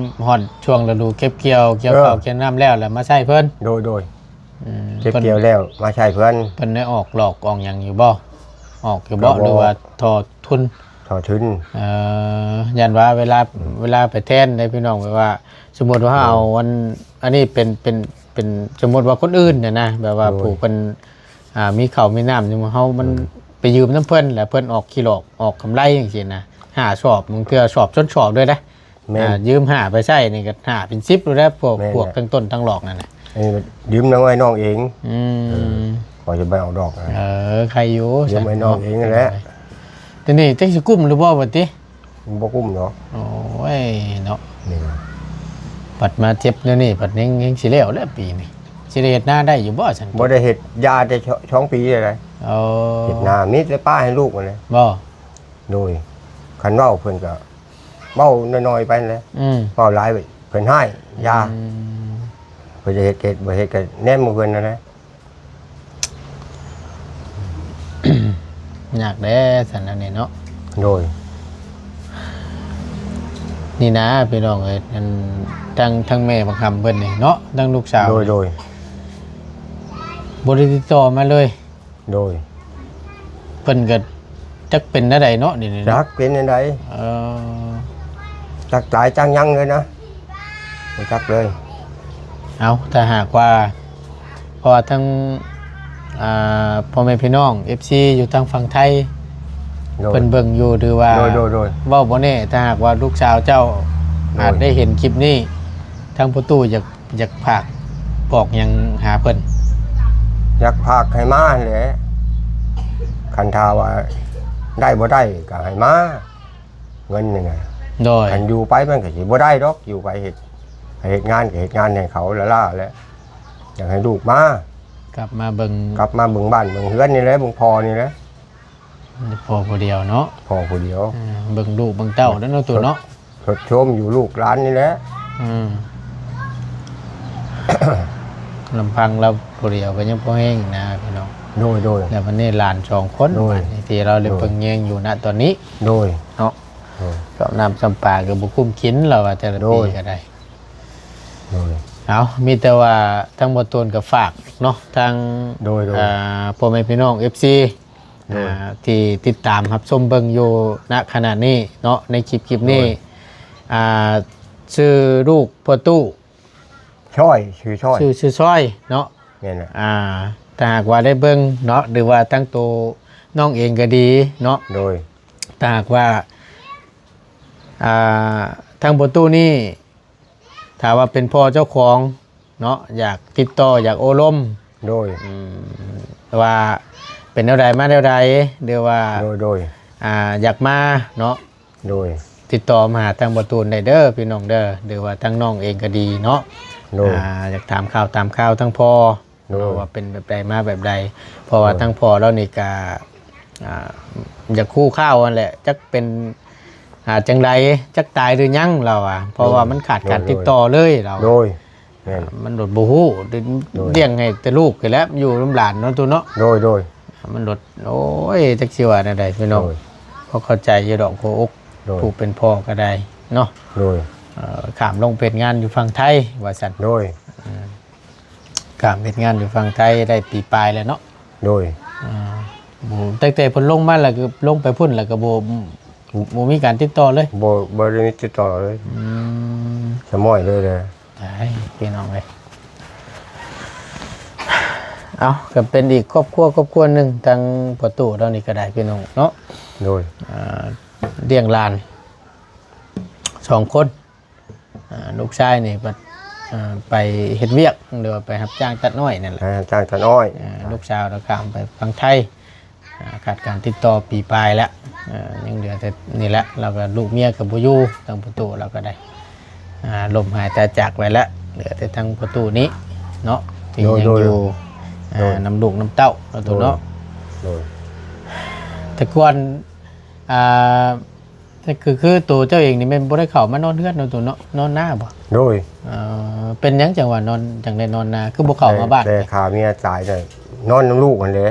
ຮອດຊ່ວງລະດູເກັບກ່ຽວ ກ່ຽວເຂົ້າ ເອີ ກ່ຽວນ້ຳແລ້ວ ແລ້ວມາໃຊ້ເພິ່ນ. ໂດຍໆ. ອືມ ເກັບກ່ຽວແລ້ວມາໃຊ້ເພິ່ນ. ເພິ່ນໄດ້ອອກຫຼອກອອກຫຍັງຢູ່ບໍ່? ອອກຢູ່ບໍ່ ກໍບໍ່ ຫຼືວ່າທໍ່ທຶນ? ທໍ່ທຶນ. ເອີ ຢ້ານວ່າເວລາ ອືມ ເວລາໄປແທນໄດ໋ພີ່ນ້ອງ ແບບວ່າສົມມຸດວ່າເຮົາເອົາ ໂດຍ ອັນ ອັນນີ້ເປັນ ເປັນ ເປັນ ສົມມຸດວ່າຄົນອື່ນນະ ແບບວ່າ ໂດຍ ຜູ້ເພິ່ນ ອ່າ ມີເຂົ້າມີນ້ຳຢູ່ ເຮົາມັນ ໂດຍ ໄປຢືມນຳເພິ່ນ ແລ້ວເພິ່ນອອກຂີ້ຫຼອກອອກກຳໄລຈັ່ງຊີ້ນະ ຫ້າສອບ ບາງເທື່ອສອບຊົນສອບເລີຍເດ້. ແມ່ນ ອ່າ ຢືມຫ້າໄປໃຊ້ນີ້ກໍຫ້າເປັນສິບແລ້ວ ພວກ ແມ່ນ ພວກທັງຕົ້ນທັງດອກນັ້ນນະ. ອັນນີ້ຢືມນຳອ້າຍນ້ອງເອງ. ອືມ ເອີ ຂ້ອຍຈະບໍ່ເອົາດອກນະ. ເອີ ໃຄຢູ່ ຢືມອ້າຍນ້ອງເອງຫັ້ນແຫຼະ. ໂດຍ ທີນີ້ຈັກຊິກຸ້ມຫຼືບໍ່ບັດນີ້? ບໍ່ກຸ້ມດອກ. ໂອ້ຍເນາະ ນີ້ນະ ບັດມາເຈັບແນວນີ້ ບັດຍັງ ຍັງຊິແລ້ວແລ້ວປີນີ້ ຊິໄດ້ເຮັດນາໄດ້ຢູ່ບໍ່ຊັ້ນ? ບໍ່ໄດ້ເຮັດ ຢ່າແຕ່ສອງປີແລ້ວ. ເອີ ເຮັດນາມີແຕ່ປະໃຫ້ລູກຫັ້ນແຫຼະ. ບໍ່? ໂດຍ ຄັນເວົ້າເພິ່ນກໍເວົ້ານ້ອຍໆໄປຫັ້ນແຫຼະ. ອືມ ເວົ້າຫຼາຍເພິ່ນຮ້າຍ ຢ່າ. ອືມ ເພິ່ນຈະເຮັດເຮັດ ບໍ່ເຮັດກໍແນມເບິ່ງເພິ່ນຫັ້ນແຫຼະ. ຍາກແດ່ຊັ້ນແນວນີ້ເນາະ. ໂດຍ ນີ້ນະພີ່ນ້ອງເອີຍ ອັນ ທັງ ທັງແມ່ບັກຫຳເພິ່ນນີ້ເນາະ ທັງລູກສາວ ໂດຍ ໂດຍ ບໍ່ໄດ້ຕິດຕໍ່ມາເລີຍ. ໂດຍ ເພິ່ນກໍຈັກເປັນແນວໃດເນາະ ດຽວນີ້ເນາະ ຈັກເປັນແນວໃດ. ເອີ ຈັກຕາຍຈັກຫຍັງເລີຍນະ ບໍ່ຈັກເລີຍ. ເອົາ ຖ້າຫາກວ່າ ເພາະວ່າທັງ ອ່າ ພໍ່ແມ່ພີ່ນ້ອງ ເອັຟຊີ ຢູ່ທາງຝັ່ງໄທ ໂດຍ ເພິ່ນເບິ່ງຢູ່ ຫຼືວ່າ ໂດຍ ໂດຍ ໂດຍ ເວົ້າບໍ່ແນ່ ຖ້າຫາກວ່າລູກສາວເຈົ້າ ໂດຍ ອາດໄດ້ເຫັນຄລິບນີ້ ທາງພໍ່ຕູ້ຢາກ ຢາກຝາກບອກຫຍັງຫາເພິ່ນ? ຢາກຝາກໃຫ້ມາຫັ້ນແຫຼະ ຄັນຖ້າວ່າໄດ້ບໍ່ໄດ້ກໍໃຫ້ມາ ເງິນນີ້ນະ. ໂດຍ ຄັນຢູ່ໄປມັນກໍຊິບໍ່ໄດ້ດອກ ຢູ່ໄປເຮັດ ເຮັດງານກໍເຮັດງານໃຫ້ເຂົາລ້າໆແຫຼະ. ຢາກໃຫ້ລູກມາ ກັບມາເບິ່ງ ກັບມາເບິ່ງບ້ານເບິ່ງເຮືອນນີ້ແຫຼະ ເບິ່ງພໍ່ນີ້ແຫຼະ. ພໍ່ຜູ້ດຽວເນາະ ພໍ່ຜູ້ດຽວ ເອີ ເບິ່ງລູກເບິ່ງເຕົ້າແລ້ວເນາະ ໂຕເນາະ ຊົດ ຊົດໂຊມຢູ່ລູກຫຼານນີ້ແຫຼະ. ອືມ ລຳພັງລາວຜູ້ດຽວກໍຍັງພໍແຮງນະພີ່ນ້ອງ. ໂດຍ ໂດຍ ແລ້ວບັດນີ້ຫຼານສອງຄົນ ໂດຍ ບັດນີ້ທີ່ລາວໄດ້ ໂດຍ ເບິ່ງແຍງຢູ່ນະຕອນນີ້ ໂດຍ ເນາະ. ໂດຍ ຊອບນ້ຳຊອບປາກໍບໍ່ກຸ້ມກິນ ລາວວ່າແຕ່ລະ ໂດຍ ປີກໍໄດ້. ໂດຍ ເອົາ ມີແຕ່ວ່າທາງບໍ່ຕູນກໍຝາກເນາະ ທາງ ໂດຍ ໂດຍ ອ່າ ພໍ່ແມ່ພີ່ນ້ອງ ເອັຟຊີ ໂດຍ ອ່າ ທີ່ຕິດຕາມຮັບຊົມເບິ່ງຢູ່ນະຂະນະນີ້ເນາະ ໃນຄລິບ ຄລິບນີ້ ໂດຍ ອ່າ ຊື່ລູກພໍ່ຕູ້ ຊ້ອຍ ຊື່ຊ້ອຍ ຊື່ ຊື່ຊ້ອຍເນາະ. ແມ່ນແຫຼະ ອ່າ ຖ້າຫາກວ່າໄດ້ເບິ່ງເນາະ ຫຼືວ່າທັງໂຕນ້ອງເອງກໍດີເນາະ ໂດຍ ຖ້າຫາກວ່າ ອ່າ ທາງພໍ່ຕູ້ນີ້ ຖ້າວ່າເປັນພໍ່ເຈົ້າຂອງເນາະ ຢາກຕິດຕໍ່ ຢາກໂອ້ລົມ ໂດຍ ອືມ ວ່າເປັນແນວໃດມາແນວໃດ ຫຼືວ່າ ໂດຍ ໂດຍ ອ່າ ຢາກມາເນາະ ໂດຍ ຕິດຕໍ່ມາຫາທາງພໍ່ຕູ້ໄດ້ເດີພີ່ນ້ອງເດີ ຫຼືວ່າທາງນ້ອງເອງກໍດີເນາະ ໂດຍ ອ່າ ຢາກຖາມຂ່າວຕາມຂ່າວທາງພໍ່ ໂດຍ ເນາະ ວ່າເປັນແບບໃດມາແບບໃດ ເພາະວ່າ ໂດຍ ທາງພໍ່ລາວນີ້ກະ ອ່າ ຢາກຮູ້ຂ່າວຫັ້ນແຫຼະ ຈັກເປັນ ອ່າ ຈັ່ງໃດ ຈັກຕາຍຫຼືຍັງລາວວ່າ ເພາະວ່າ ໂດຍ ມັນຂາດການ ໂດຍ ຕິດຕໍ່ເລີຍລາວ ໂດຍ ແມ່ນ ອ່າ ມັນໂດດບໍ່ຮູ້ ໂດຍ ລ້ຽງໃຫ້ແຕ່ລູກນີ້ແຫຼະ ຢູ່ນຳຫຼານເນາະ ຕູ້ເນາະ ໂດຍ ໂດຍ ມັນໂດດ ໂອ້ຍ ຈັກຊິວ່າແນວໃດພີ່ນ້ອງ ໂດຍ ພໍເຂົ້າໃຈຢູ່ດອກ ຫົວອົກ ໂດຍ ຜູ້ເປັນພໍ່ກໍໄດ້ເນາະ ໂດຍ ເອີ ຂ້າມລົງເຮັດງານຢູ່ຝັ່ງໄທວ່າຊັ້ນ ໂດຍ ອືມ ຂ້າມເຮັດງານຢູ່ຝັ່ງໄທໄດ້ປີປາຍແລ້ວເນາະ ໂດຍ ອ່າ ບໍ່ ຕັ້ງແຕ່ເພິ່ນລົງມາແລ້ວກໍລົງໄປພຸ້ນແລ້ວກໍບໍ່ ບໍ່ມີການຕິດຕໍ່ເລີຍ ບໍ່ ບໍ່ໄດ້ມີຕິດຕໍ່ເລີຍ ອືມ ສະໝ້ອຍເລີຍແຫຼະ ຕາຍ ພີ່ນ້ອງເອີຍ ເອົ້າ ກໍເປັນອີກຄອບຄົວ ຄອບຄົວໜຶ່ງ ທາງພໍ່ຕູ້ເຮົານີ້ກໍໄດ້ ພີ່ນ້ອງເນາະ ໂດຍ ອ່າ ລ້ຽງຫຼານສອງຄົນ ອ່າ ລູກຊາຍນີ້ບັດ ອ່າ ໄປເຮັດວຽກ ຫຼືວ່າໄປຮັບຈ້າງຕັດອ້ອຍນັ້ນແຫຼະ ໄປຮັບຈ້າງຕັດອ້ອຍ ອ່າ ລູກສາວລາວຂ້າມໄປຝັ່ງໄທ ອ່າ ຂາດການຕິດຕໍ່ປີປາຍແລ້ວ ອ່າ ຍັງເຫຼືອແຕ່ນີ້ແຫຼະ ແລ້ວກໍລູກເມຍກໍບໍ່ຢູ່ ທາງພໍ່ຕູ້ລາວກໍໄດ້ ອ່າ ລົ້ມຫາຍຕາຍຈາກໄປແລ້ວ ເຫຼືອແຕ່ທາງພໍ່ຕູ້ນີ້ເນາະ ທີ່ ໂດຍ ຍັງ ໂດຍ ຢູ່ ໂດຍ ອ່າ ນຳລູກນຳເຕົ້າເນາະ ໂດຍ ຕູ້ເນາະ ໂດຍ ແຕ່ກ່ອນ ອ່າ ແຕ່ຄື ຄືໂຕເຈົ້າເອງນີ້ແມ່ນບໍ່ໄດ້ເຂົ້າມານອນເຮືອນເນາະ ຕູ້ເນາະ ນອນນາບໍ່? ໂດຍ ເອີ ເປັນຫຍັງຈັ່ງວ່ານອນ ຈັ່ງໄດ້ນອນນາ ຄືບໍ່ເຂົ້າມາບ້ານ? ແຕ່ ແຕ່ຂ້າເມຍຕາຍ ນອນນຳລູກຫັ້ນແຫຼະ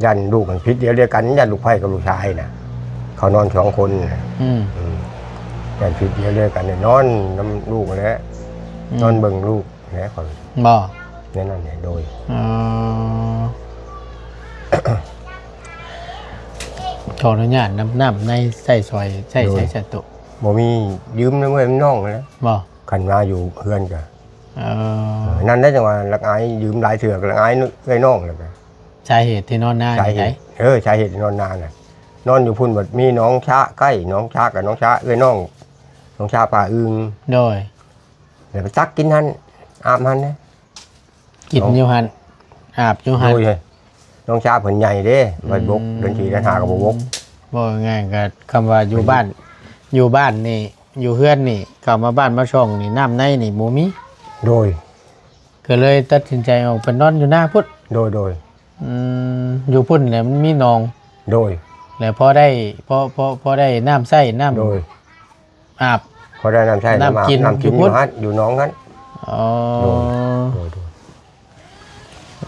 ຢ້ານລູກມັນຜິດດຽວ ດຽວກັນ ຢ້ານລູກໃພ້ກັບລູກຊາຍນະ ເຂົານອນສອງຄົນນະ ອືມ ອືມ ຢ້ານຜິດດຽວ ດຽວກັນ ນອນນຳລູກຫັ້ນແຫຼະ ອືມ ນອນເບິ່ງລູກແຫຼະ ຂ້ອຍ ບໍ່ ແນວນັ້ນແຫຼະ ໂດຍ ອໍ ອ່າ ຂໍອະນຸຍາດນຳ ນ້ຳໃນໃຊ້ສອຍໃຊ້ ໂດຍ ໃຊ້ສະຕຸ ບໍ່ມີ ຢືມນຳເອື້ອຍນຳນ້ອງຫັ້ນແຫຼະ ບໍ່? ຄັນມາຢູ່ເຮືອນກະ ເອີ ເອີ ນັ້ນແຫຼະ ຈັ່ງວ່າລັກອາຍ ຢືມຫຼາຍເທື່ອກໍລັກອາຍເອື້ອຍນ້ອງແລ້ວກະ ສາເຫດທີ່ນອນນາ ສາເຫດ ນີ້ໃດ? ເອີ ສາເຫດທີ່ນອນນານະ ນອນຢູ່ພຸ້ນ ບັດມີໜອງຊະໃກ້ ໜອງຊະກັບໜອງຊະ ເອື້ອຍນ້ອງ ໜອງຊະປາອຶ່ງ ໂດຍ ແລ້ວໄປຕັກກິນຫັ້ນ ອາບຫັ້ນນະ ກິນຢູ່ຫັ້ນ ອາບຢູ່ຫັ້ນ ໂດຍ ນ້ອງຊາເພິ່ນໃຫຍ່ເດ້ ອືມ ໄວ້ບົກ ເດືອນສີ່ເດືອນຫ້າກໍບໍ່ບົກ ເວົ້າງ່າຍໆ ກໍຄຳວ່າຢູ່ ເພິ່ນ ບ້ານ ຢູ່ບ້ານນີ້ ຢູ່ເຮືອນນີ້ ເຂົ້າມາບ້ານມາຊ່ອງນີ້ ນ້ຳໃນນີ້ບໍ່ມີ ໂດຍ ກໍເລີຍຕັດສິນໃຈອອກໄປນອນຢູ່ນາພຸ້ນ ໂດຍ ໂດຍ ອືມ ຢູ່ພຸ້ນແຫຼະມັນມີໜອງ ໂດຍ ແລ້ວພໍໄດ້ ພໍ ພໍ ພໍໄດ້ນ້ຳໃຊ້ ນ້ຳ ໂດຍ ອາບ ພໍໄດ້ນ້ຳໃຊ້ ນ້ຳອາບ ນ້ຳກິນ ນ້ຳກິນຢູ່ພຸ້ນ ຢູ່ຫັ້ນ ຢູ່ໜອງຫັ້ນ ອໍ ໂດຍ ໂດຍ ໂດຍ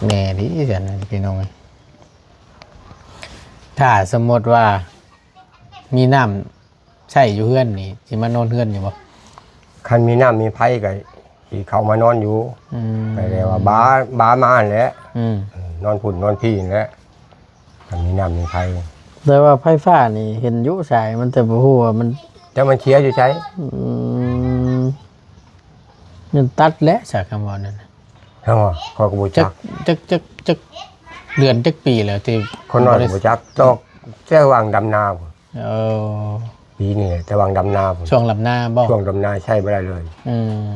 ແນ່ດີຊັ້ນພີ່ນ້ອງເອີຍ ຖ້າສົມມຸດວ່າມີນ້ຳໃຊ້ຢູ່ເຮືອນນີ້ ຊິມານອນເຮືອນຢູ່ບໍ່? ຄັນມີນ້ຳມີໄຟກໍຊິເຂົ້າມານອນຢູ່ ອືມ ກໍແຕ່ວ່າບາ ບາມາຫັ້ນແຫຼະ ອືມ ນອນພຸ້ນນອນພີ້ຫັ້ນແຫຼະ ຄັນມີນ້ຳມີໄຟ ແຕ່ວ່າໄຟຟ້ານີ້ເຫັນຢູ່ສາຍມັນ ແຕ່ບໍ່ຮູ້ວ່າມັນ ແຕ່ມັນເສຍຢູ່ໃສ ອືມ ມັນຕັດແຫຼະ ສາຄຳເວົ້ານັ້ນນະ ເຮົາ ຂ້ອຍກໍບໍ່ຈັກ ຈັກ ຈັກ ຈັກ ຈັກເດືອນຈັກປີແລ້ວທີ່ ຄົນນ້ອຍບໍ່ຈັກ ຕອກແຕ່ຫວ່າງດຳນາພຸ້ນ ເອີ ປີນີ້ແຫຼະ ແຕ່ຫວ່າງດຳນາພຸ້ນ ຊ່ວງດຳນາບໍ່? ຊ່ວງດຳນາໃຊ້ບໍ່ໄດ້ເລີຍ ອືມ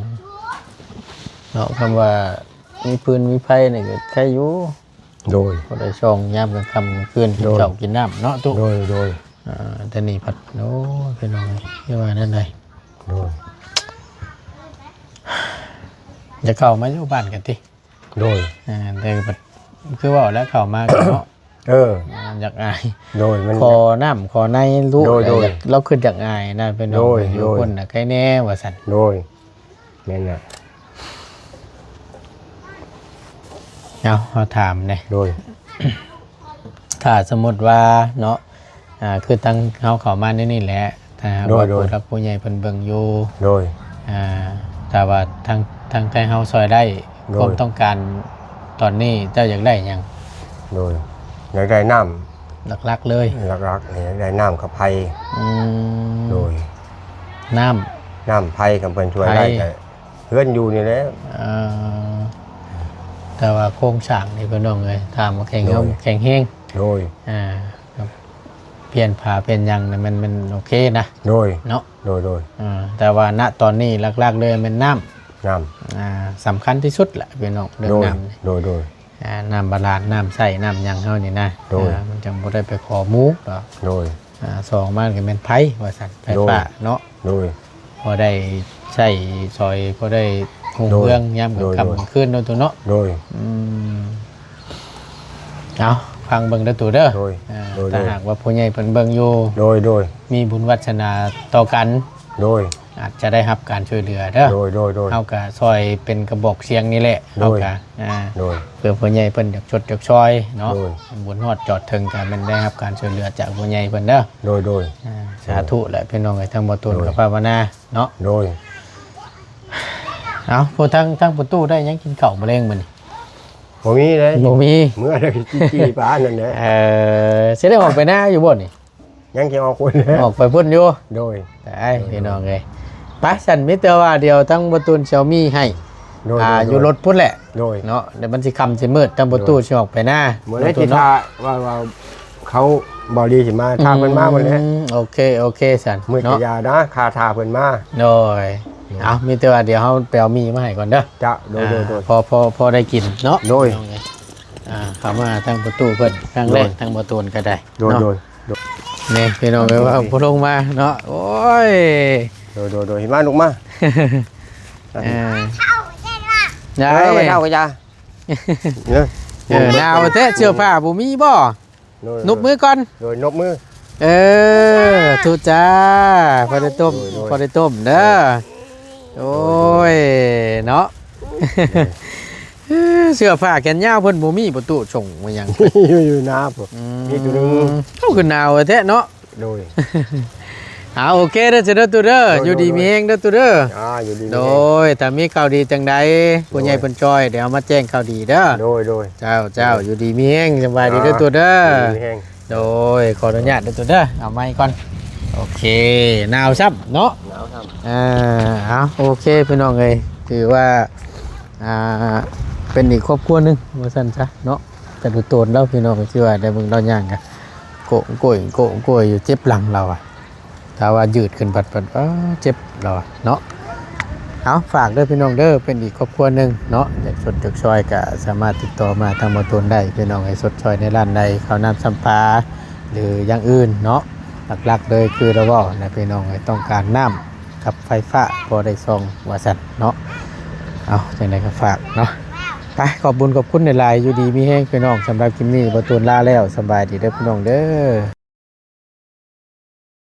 ເນາະ ຄຳວ່າມີຟືນມີໄຟນີ້ກໍໃຊ້ຢູ່ ໂດຍ ພໍໄດ້ຊ່ອງຍາມກາງຄ່ຳກາງຄືນ ໂດຍ ກິນເຂົ້າກິນນ້ຳເນາະຕຸ ໂດຍ ໂດຍ ອ່າ ແຕ່ນີ້ພັດ ໂອ້ຍ ພີ່ນ້ອງເອີຍ ຄືວ່າແນວໃດ ໂດຍ ຢາກເຂົ້າມາຢູ່ບ້ານກັນຕິ ໂດຍ ອ່າ ແຕ່ບັດ ຄືເວົ້າແລ້ວເຂົ້າມາກໍເນາະ ເອີ ອ່າ ຢາກອາຍ ໂດຍ ມັນ ຂໍນ້ຳຂໍໃນລູກ ໂດຍ ໂດຍ ຢາກ ລາວຄິດຢາກອາຍນະ ພີ່ນ້ອງ ໂດຍ ຢູ່ ໂດຍ ພຸ້ນນະ ໃຄແນ່ວ່າຊັ້ນ ໂດຍ ແມ່ນລະ ເອົາ ເຮົາຖາມແດ່ ໂດຍ ຖ້າສົມມຸດວ່າເນາະ ອ່າ ຄືທາງເຮົາເຂົ້າມາໃນນີ້ແຫຼະ ຖ້າຫາກວ່າ ໂດຍ ໂດຍ ຜູ້ຫຼັກຜູ້ໃຫຍ່ເພິ່ນເບິ່ງຢູ່ ໂດຍ ອ່າ ຖ້າວ່າທາງ ທາງໄທເຮົາຊ່ອຍໄດ້ ໂດຍ ຄວາມຕ້ອງການຕອນນີ້ເຈົ້າຢາກໄດ້ຫຍັງ? ໂດຍ ຢາກໄດ້ນ້ຳ ຫຼັກໆເລີຍ ຫຼັກໆນີ້ຢາກໄດ້ນ້ຳກັບໄຟ ອືມ ໂດຍ ນ້ຳ ນ້ຳໄຟ ຄັນເພິ່ນຊ່ວຍໄດ້ ໄຟ ກໍເຮືອນຢູ່ນີ້ແຫຼະ ເອີ ແຕ່ວ່າໂຄງສ້າງນີ້ ພີ່ນ້ອງເອີຍ ຖ້າມັນແຂງ ໂດຍ ແຂງແຮງ ໂດຍ ອ່າ ປ່ຽນຝາປ່ຽນຫຍັງນີ້ ມັນ ມັນໂອເຄນະ ໂດຍ ເນາະ ໂດຍ ໂດຍ ອ່າ ແຕ່ວ່ານະຕອນນີ້ຫຼັກໆເລີຍແມ່ນນ້ຳ ນ້ຳ ອ່າ ສຳຄັນທີ່ສຸດລະ ພີ່ນ້ອງ ເລື່ອງ ໂດຍ ນ້ຳນີ້ ໂດຍ ໂດຍ ອ່າ ນ້ຳບາດານ ນ້ຳໃຊ້ ນ້ຳຫຍັງເຮົານີ້ນະ ໂດຍ ອ່າ ມັນຈັ່ງບໍ່ໄດ້ໄປຂໍໝູ່ດອກ ໂດຍ ອ່າ ສອງມາກໍແມ່ນໄຟວ່າຊັ້ນ ໄຟ ໂດຍ ຟ້າເນາະ ໂດຍ ພໍໄດ້ໃຊ້ສອຍ ພໍໄດ້ຮຸ່ງເຮືອງ ໂດຍ ຍາມກາງຄ່ຳ ໂດຍ ກາງຄືນເນາະ ໂຕເນາະ ໂດຍ ອືມ ເອົາ ຟັງເບິ່ງເດີຕູ້ເດີ ໂດຍ ອ່າ ໂດຍ ຖ້າຫາກວ່າຜູ້ໃຫຍ່ເພິ່ນເບິ່ງຢູ່ ໂດຍ ໂດຍ ມີບຸນວາດສະໜາຕໍ່ກັນ ໂດຍ ອາດຈະໄດ້ຮັບການຊ່ວຍເຫຼືອເດີ ໂດຍ ໂດຍ ໂດຍ ເຮົາກະຊ່ອຍເປັນກະບອກສຽງນີ້ແຫຼະ ໂດຍ ເຮົາກະ ອ່າ ໂດຍ ເພື່ອຜູ້ໃຫຍ່ເພິ່ນຢາກຊົດຢາກຊ່ອຍເນາະ ໂດຍ ບຸນຮອດຈອດເຖິງກະແມ່ນໄດ້ຮັບການຊ່ວຍເຫຼືອຈາກຜູ້ໃຫຍ່ເພິ່ນເດີ ໂດຍ ໂດຍ ອ່າ ສາທຸແຫຼະພີ່ນ້ອງເອີຍ ທາງບໍ່ຕູນ ໂດຍ ກໍພາວະນາເນາະ ໂດຍ ເອົາ ຜູ້ທາງ ທາງປະຕູໄດ້ຫຍັງກິນເຂົ້າມື້ແລງມື້ນີ້? ບໍ່ມີເດ້ ບໍ່ມີ ເມື່ອໃດກໍຈີ່ໆປານນັ້ນແຫຼະ ເອີ ຊິໄດ້ອອກໄປນາຢູ່ບໍ່ນີ້? ຍັງຊິອອກພຸ້ນ ອອກໄປພຸ້ນຢູ່ ໂດຍ ຕາຍ ໂດຍ ພີ່ນ້ອງເອີຍ ໄປ ຊັ້ນມີແຕ່ວ່າດຽວທາງບໍ່ຕູນຊິເອົາໝີ່ໃຫ້ ໂດຍ ອ່າ ໂດຍ ຢູ່ລົດພຸ້ນແຫຼະ ໂດຍ ເນາະ ດຽວມັນຊິຄ່ຳຊິມືດ ທາງປະຕູ ໂດຍ ຊິອອກໄປນາ ມື້ນີ້ຊິຖ້າວ່າ ວ່າເຂົາບໍ່ດີຊິມາ ຖ້າເພິ່ນມາມື້ນີ້ ອືມ ໂອເຄ ໂອເຄ ຊັ້ນ ມື້ນີ້ ເນາະ ຢ່ານະ ຖ້າ ຖ້າເພິ່ນມາ ໂດຍ ໂດຍ ເອົາ ມີແຕ່ວ່າດຽວເຮົາໄປເອົາໝີ່ມາໃຫ້ກ່ອນເດີ ຈ້ະ ໂດຍ ອ່າ ໂດຍ ໂດຍ ພໍ ພໍ ພໍໄດ້ກິນເນາະ ໂດຍ ພີ່ນ້ອງເອີຍ ອ່າ ເຂົ້າມາທາງປະຕູເພິ່ນຄັ້ງແລກ ໂດຍ ທາງບໍ່ຕູນກໍໄດ້ ໂດຍ ເນາະ ໂດຍ ໂດຍ ນີ້ພີ່ນ້ອງເອີຍ ວ່າບໍ່ລົງມາເນາະ ໂອ້ຍ ໂດຍ ໂດຍ ໂດຍ ເຫັນມາ ລຸກມາ ເອີ ໄດ້ ເອີ ໄປເຊົາກໍຢ່າ ເອີ ເອີ ໜາວແທ້ ເສື້ອຜ້າບໍ່ມີບໍ່? ໂດຍ ນົບມືກ່ອນ ໂດຍ ນົບມື ເອີ ທຸດຈ້າ ພໍໄດ້ຕົ້ມ ໂດຍ ໂດຍ ພໍໄດ້ຕົ້ມເດີ ໂດຍ ໂອ້ຍ ເນາະ ໂດຍ ເສື້ອຜ້າແຂນຍາວເພິ່ນບໍ່ມີບໍ່ຕູ້ ສົ່ງມາຫຍັງ ຢູ່ ຢູ່ນາພຸ້ນ ອືມ ມີໂຕໜຶ່ງ ເອົາ ຄືໜາວແທ້ເນາະ ໂດຍ ອ່າ ໂອເຄເດີ ເດີຕູ້ເດີ ໂດຍ ຢູ່ດີ ໂດຍ ມີແຮງເດີຕູ້ເດີ ອ່າ ຢູ່ດີມີແຮງ ໂດຍ ຖ້າມີຂ່າວດີຈັ່ງໃດ ໂດຍ ຜູ້ໃຫຍ່ເພິ່ນຊ່ອຍ ດຽວເຮົາມາແຈ້ງຂ່າວດີເດີ ໂດຍ ໂດຍ ເຈົ້າ ເຈົ້າ ໂດຍ ຢູ່ດີມີແຮງ ສະບາຍດີເດີຕູ້ເດີ ອ່າ ຢູ່ດີມີແຮງ ໂດຍ ຂໍອະນຸຍາດເດີຕູເດີ ເອົາໄມກ່ອນ. ໂອເຄ ໜາວຊ້ຳເນາະ ໜາວຊ້ຳ. ອ່າ ເອົາ ໂອເຄ ພີ່ນ້ອງເອີຍ ຖືວ່າ ອ່າ ເປັນອີກຄອບຄົວໜຶ່ງວ່າຊັ້ນຊະເນາະ. ຈະດູໂຕນລາວ ພີ່ນ້ອງ ຄືວ່າໄດ້ເບິ່ງລາວຍ່າງກະໂກະໂກຍ ໂກະໂກຍຢູ່ ເຈັບຫຼັງລາວອະ. ຖ້າວ່າຍືດຂຶ້ນພັດ ພັດ ເອີ ເຈັບລາວເນາະ. ເອົາ ຝາກເດີພີ່ນ້ອງເດີ ເປັນອີກຄອບຄົວໜຶ່ງເນາະ ຢາກຊົດຢາກຊ່ອຍກະສາມາດຕິດຕໍ່ມາທາງໝໍໂຕນໄດ້ ພີ່ນ້ອງເອີຍ. ຊົດຊ່ອຍໃນດ້ານໃດ ເຂົ້ານ້ຳຊຳປາ ຫຼືຢ່າງອື່ນເນາະ. ຫຼັກໆເລີຍຄືລາວເວົ້ານະ ພີ່ນ້ອງເອີຍ ຕ້ອງການນ້ຳກັບໄຟຟ້າພໍໄດ້ສ່ອງວ່າຊັ້ນເນາະ. ເອົາ ຈັ່ງໃດກໍຝາກເນາະ ໄປ ຂອບບຸນຂອບຄຸນຫຼາຍໆ ຢູ່ດີມີແຮງພີ່ນ້ອງ. ສຳລັບຄລິບນີ້ໝໍໂຕນລາແລ້ວ ສະບາຍດີເດີພີ່ນ້ອງເດີ.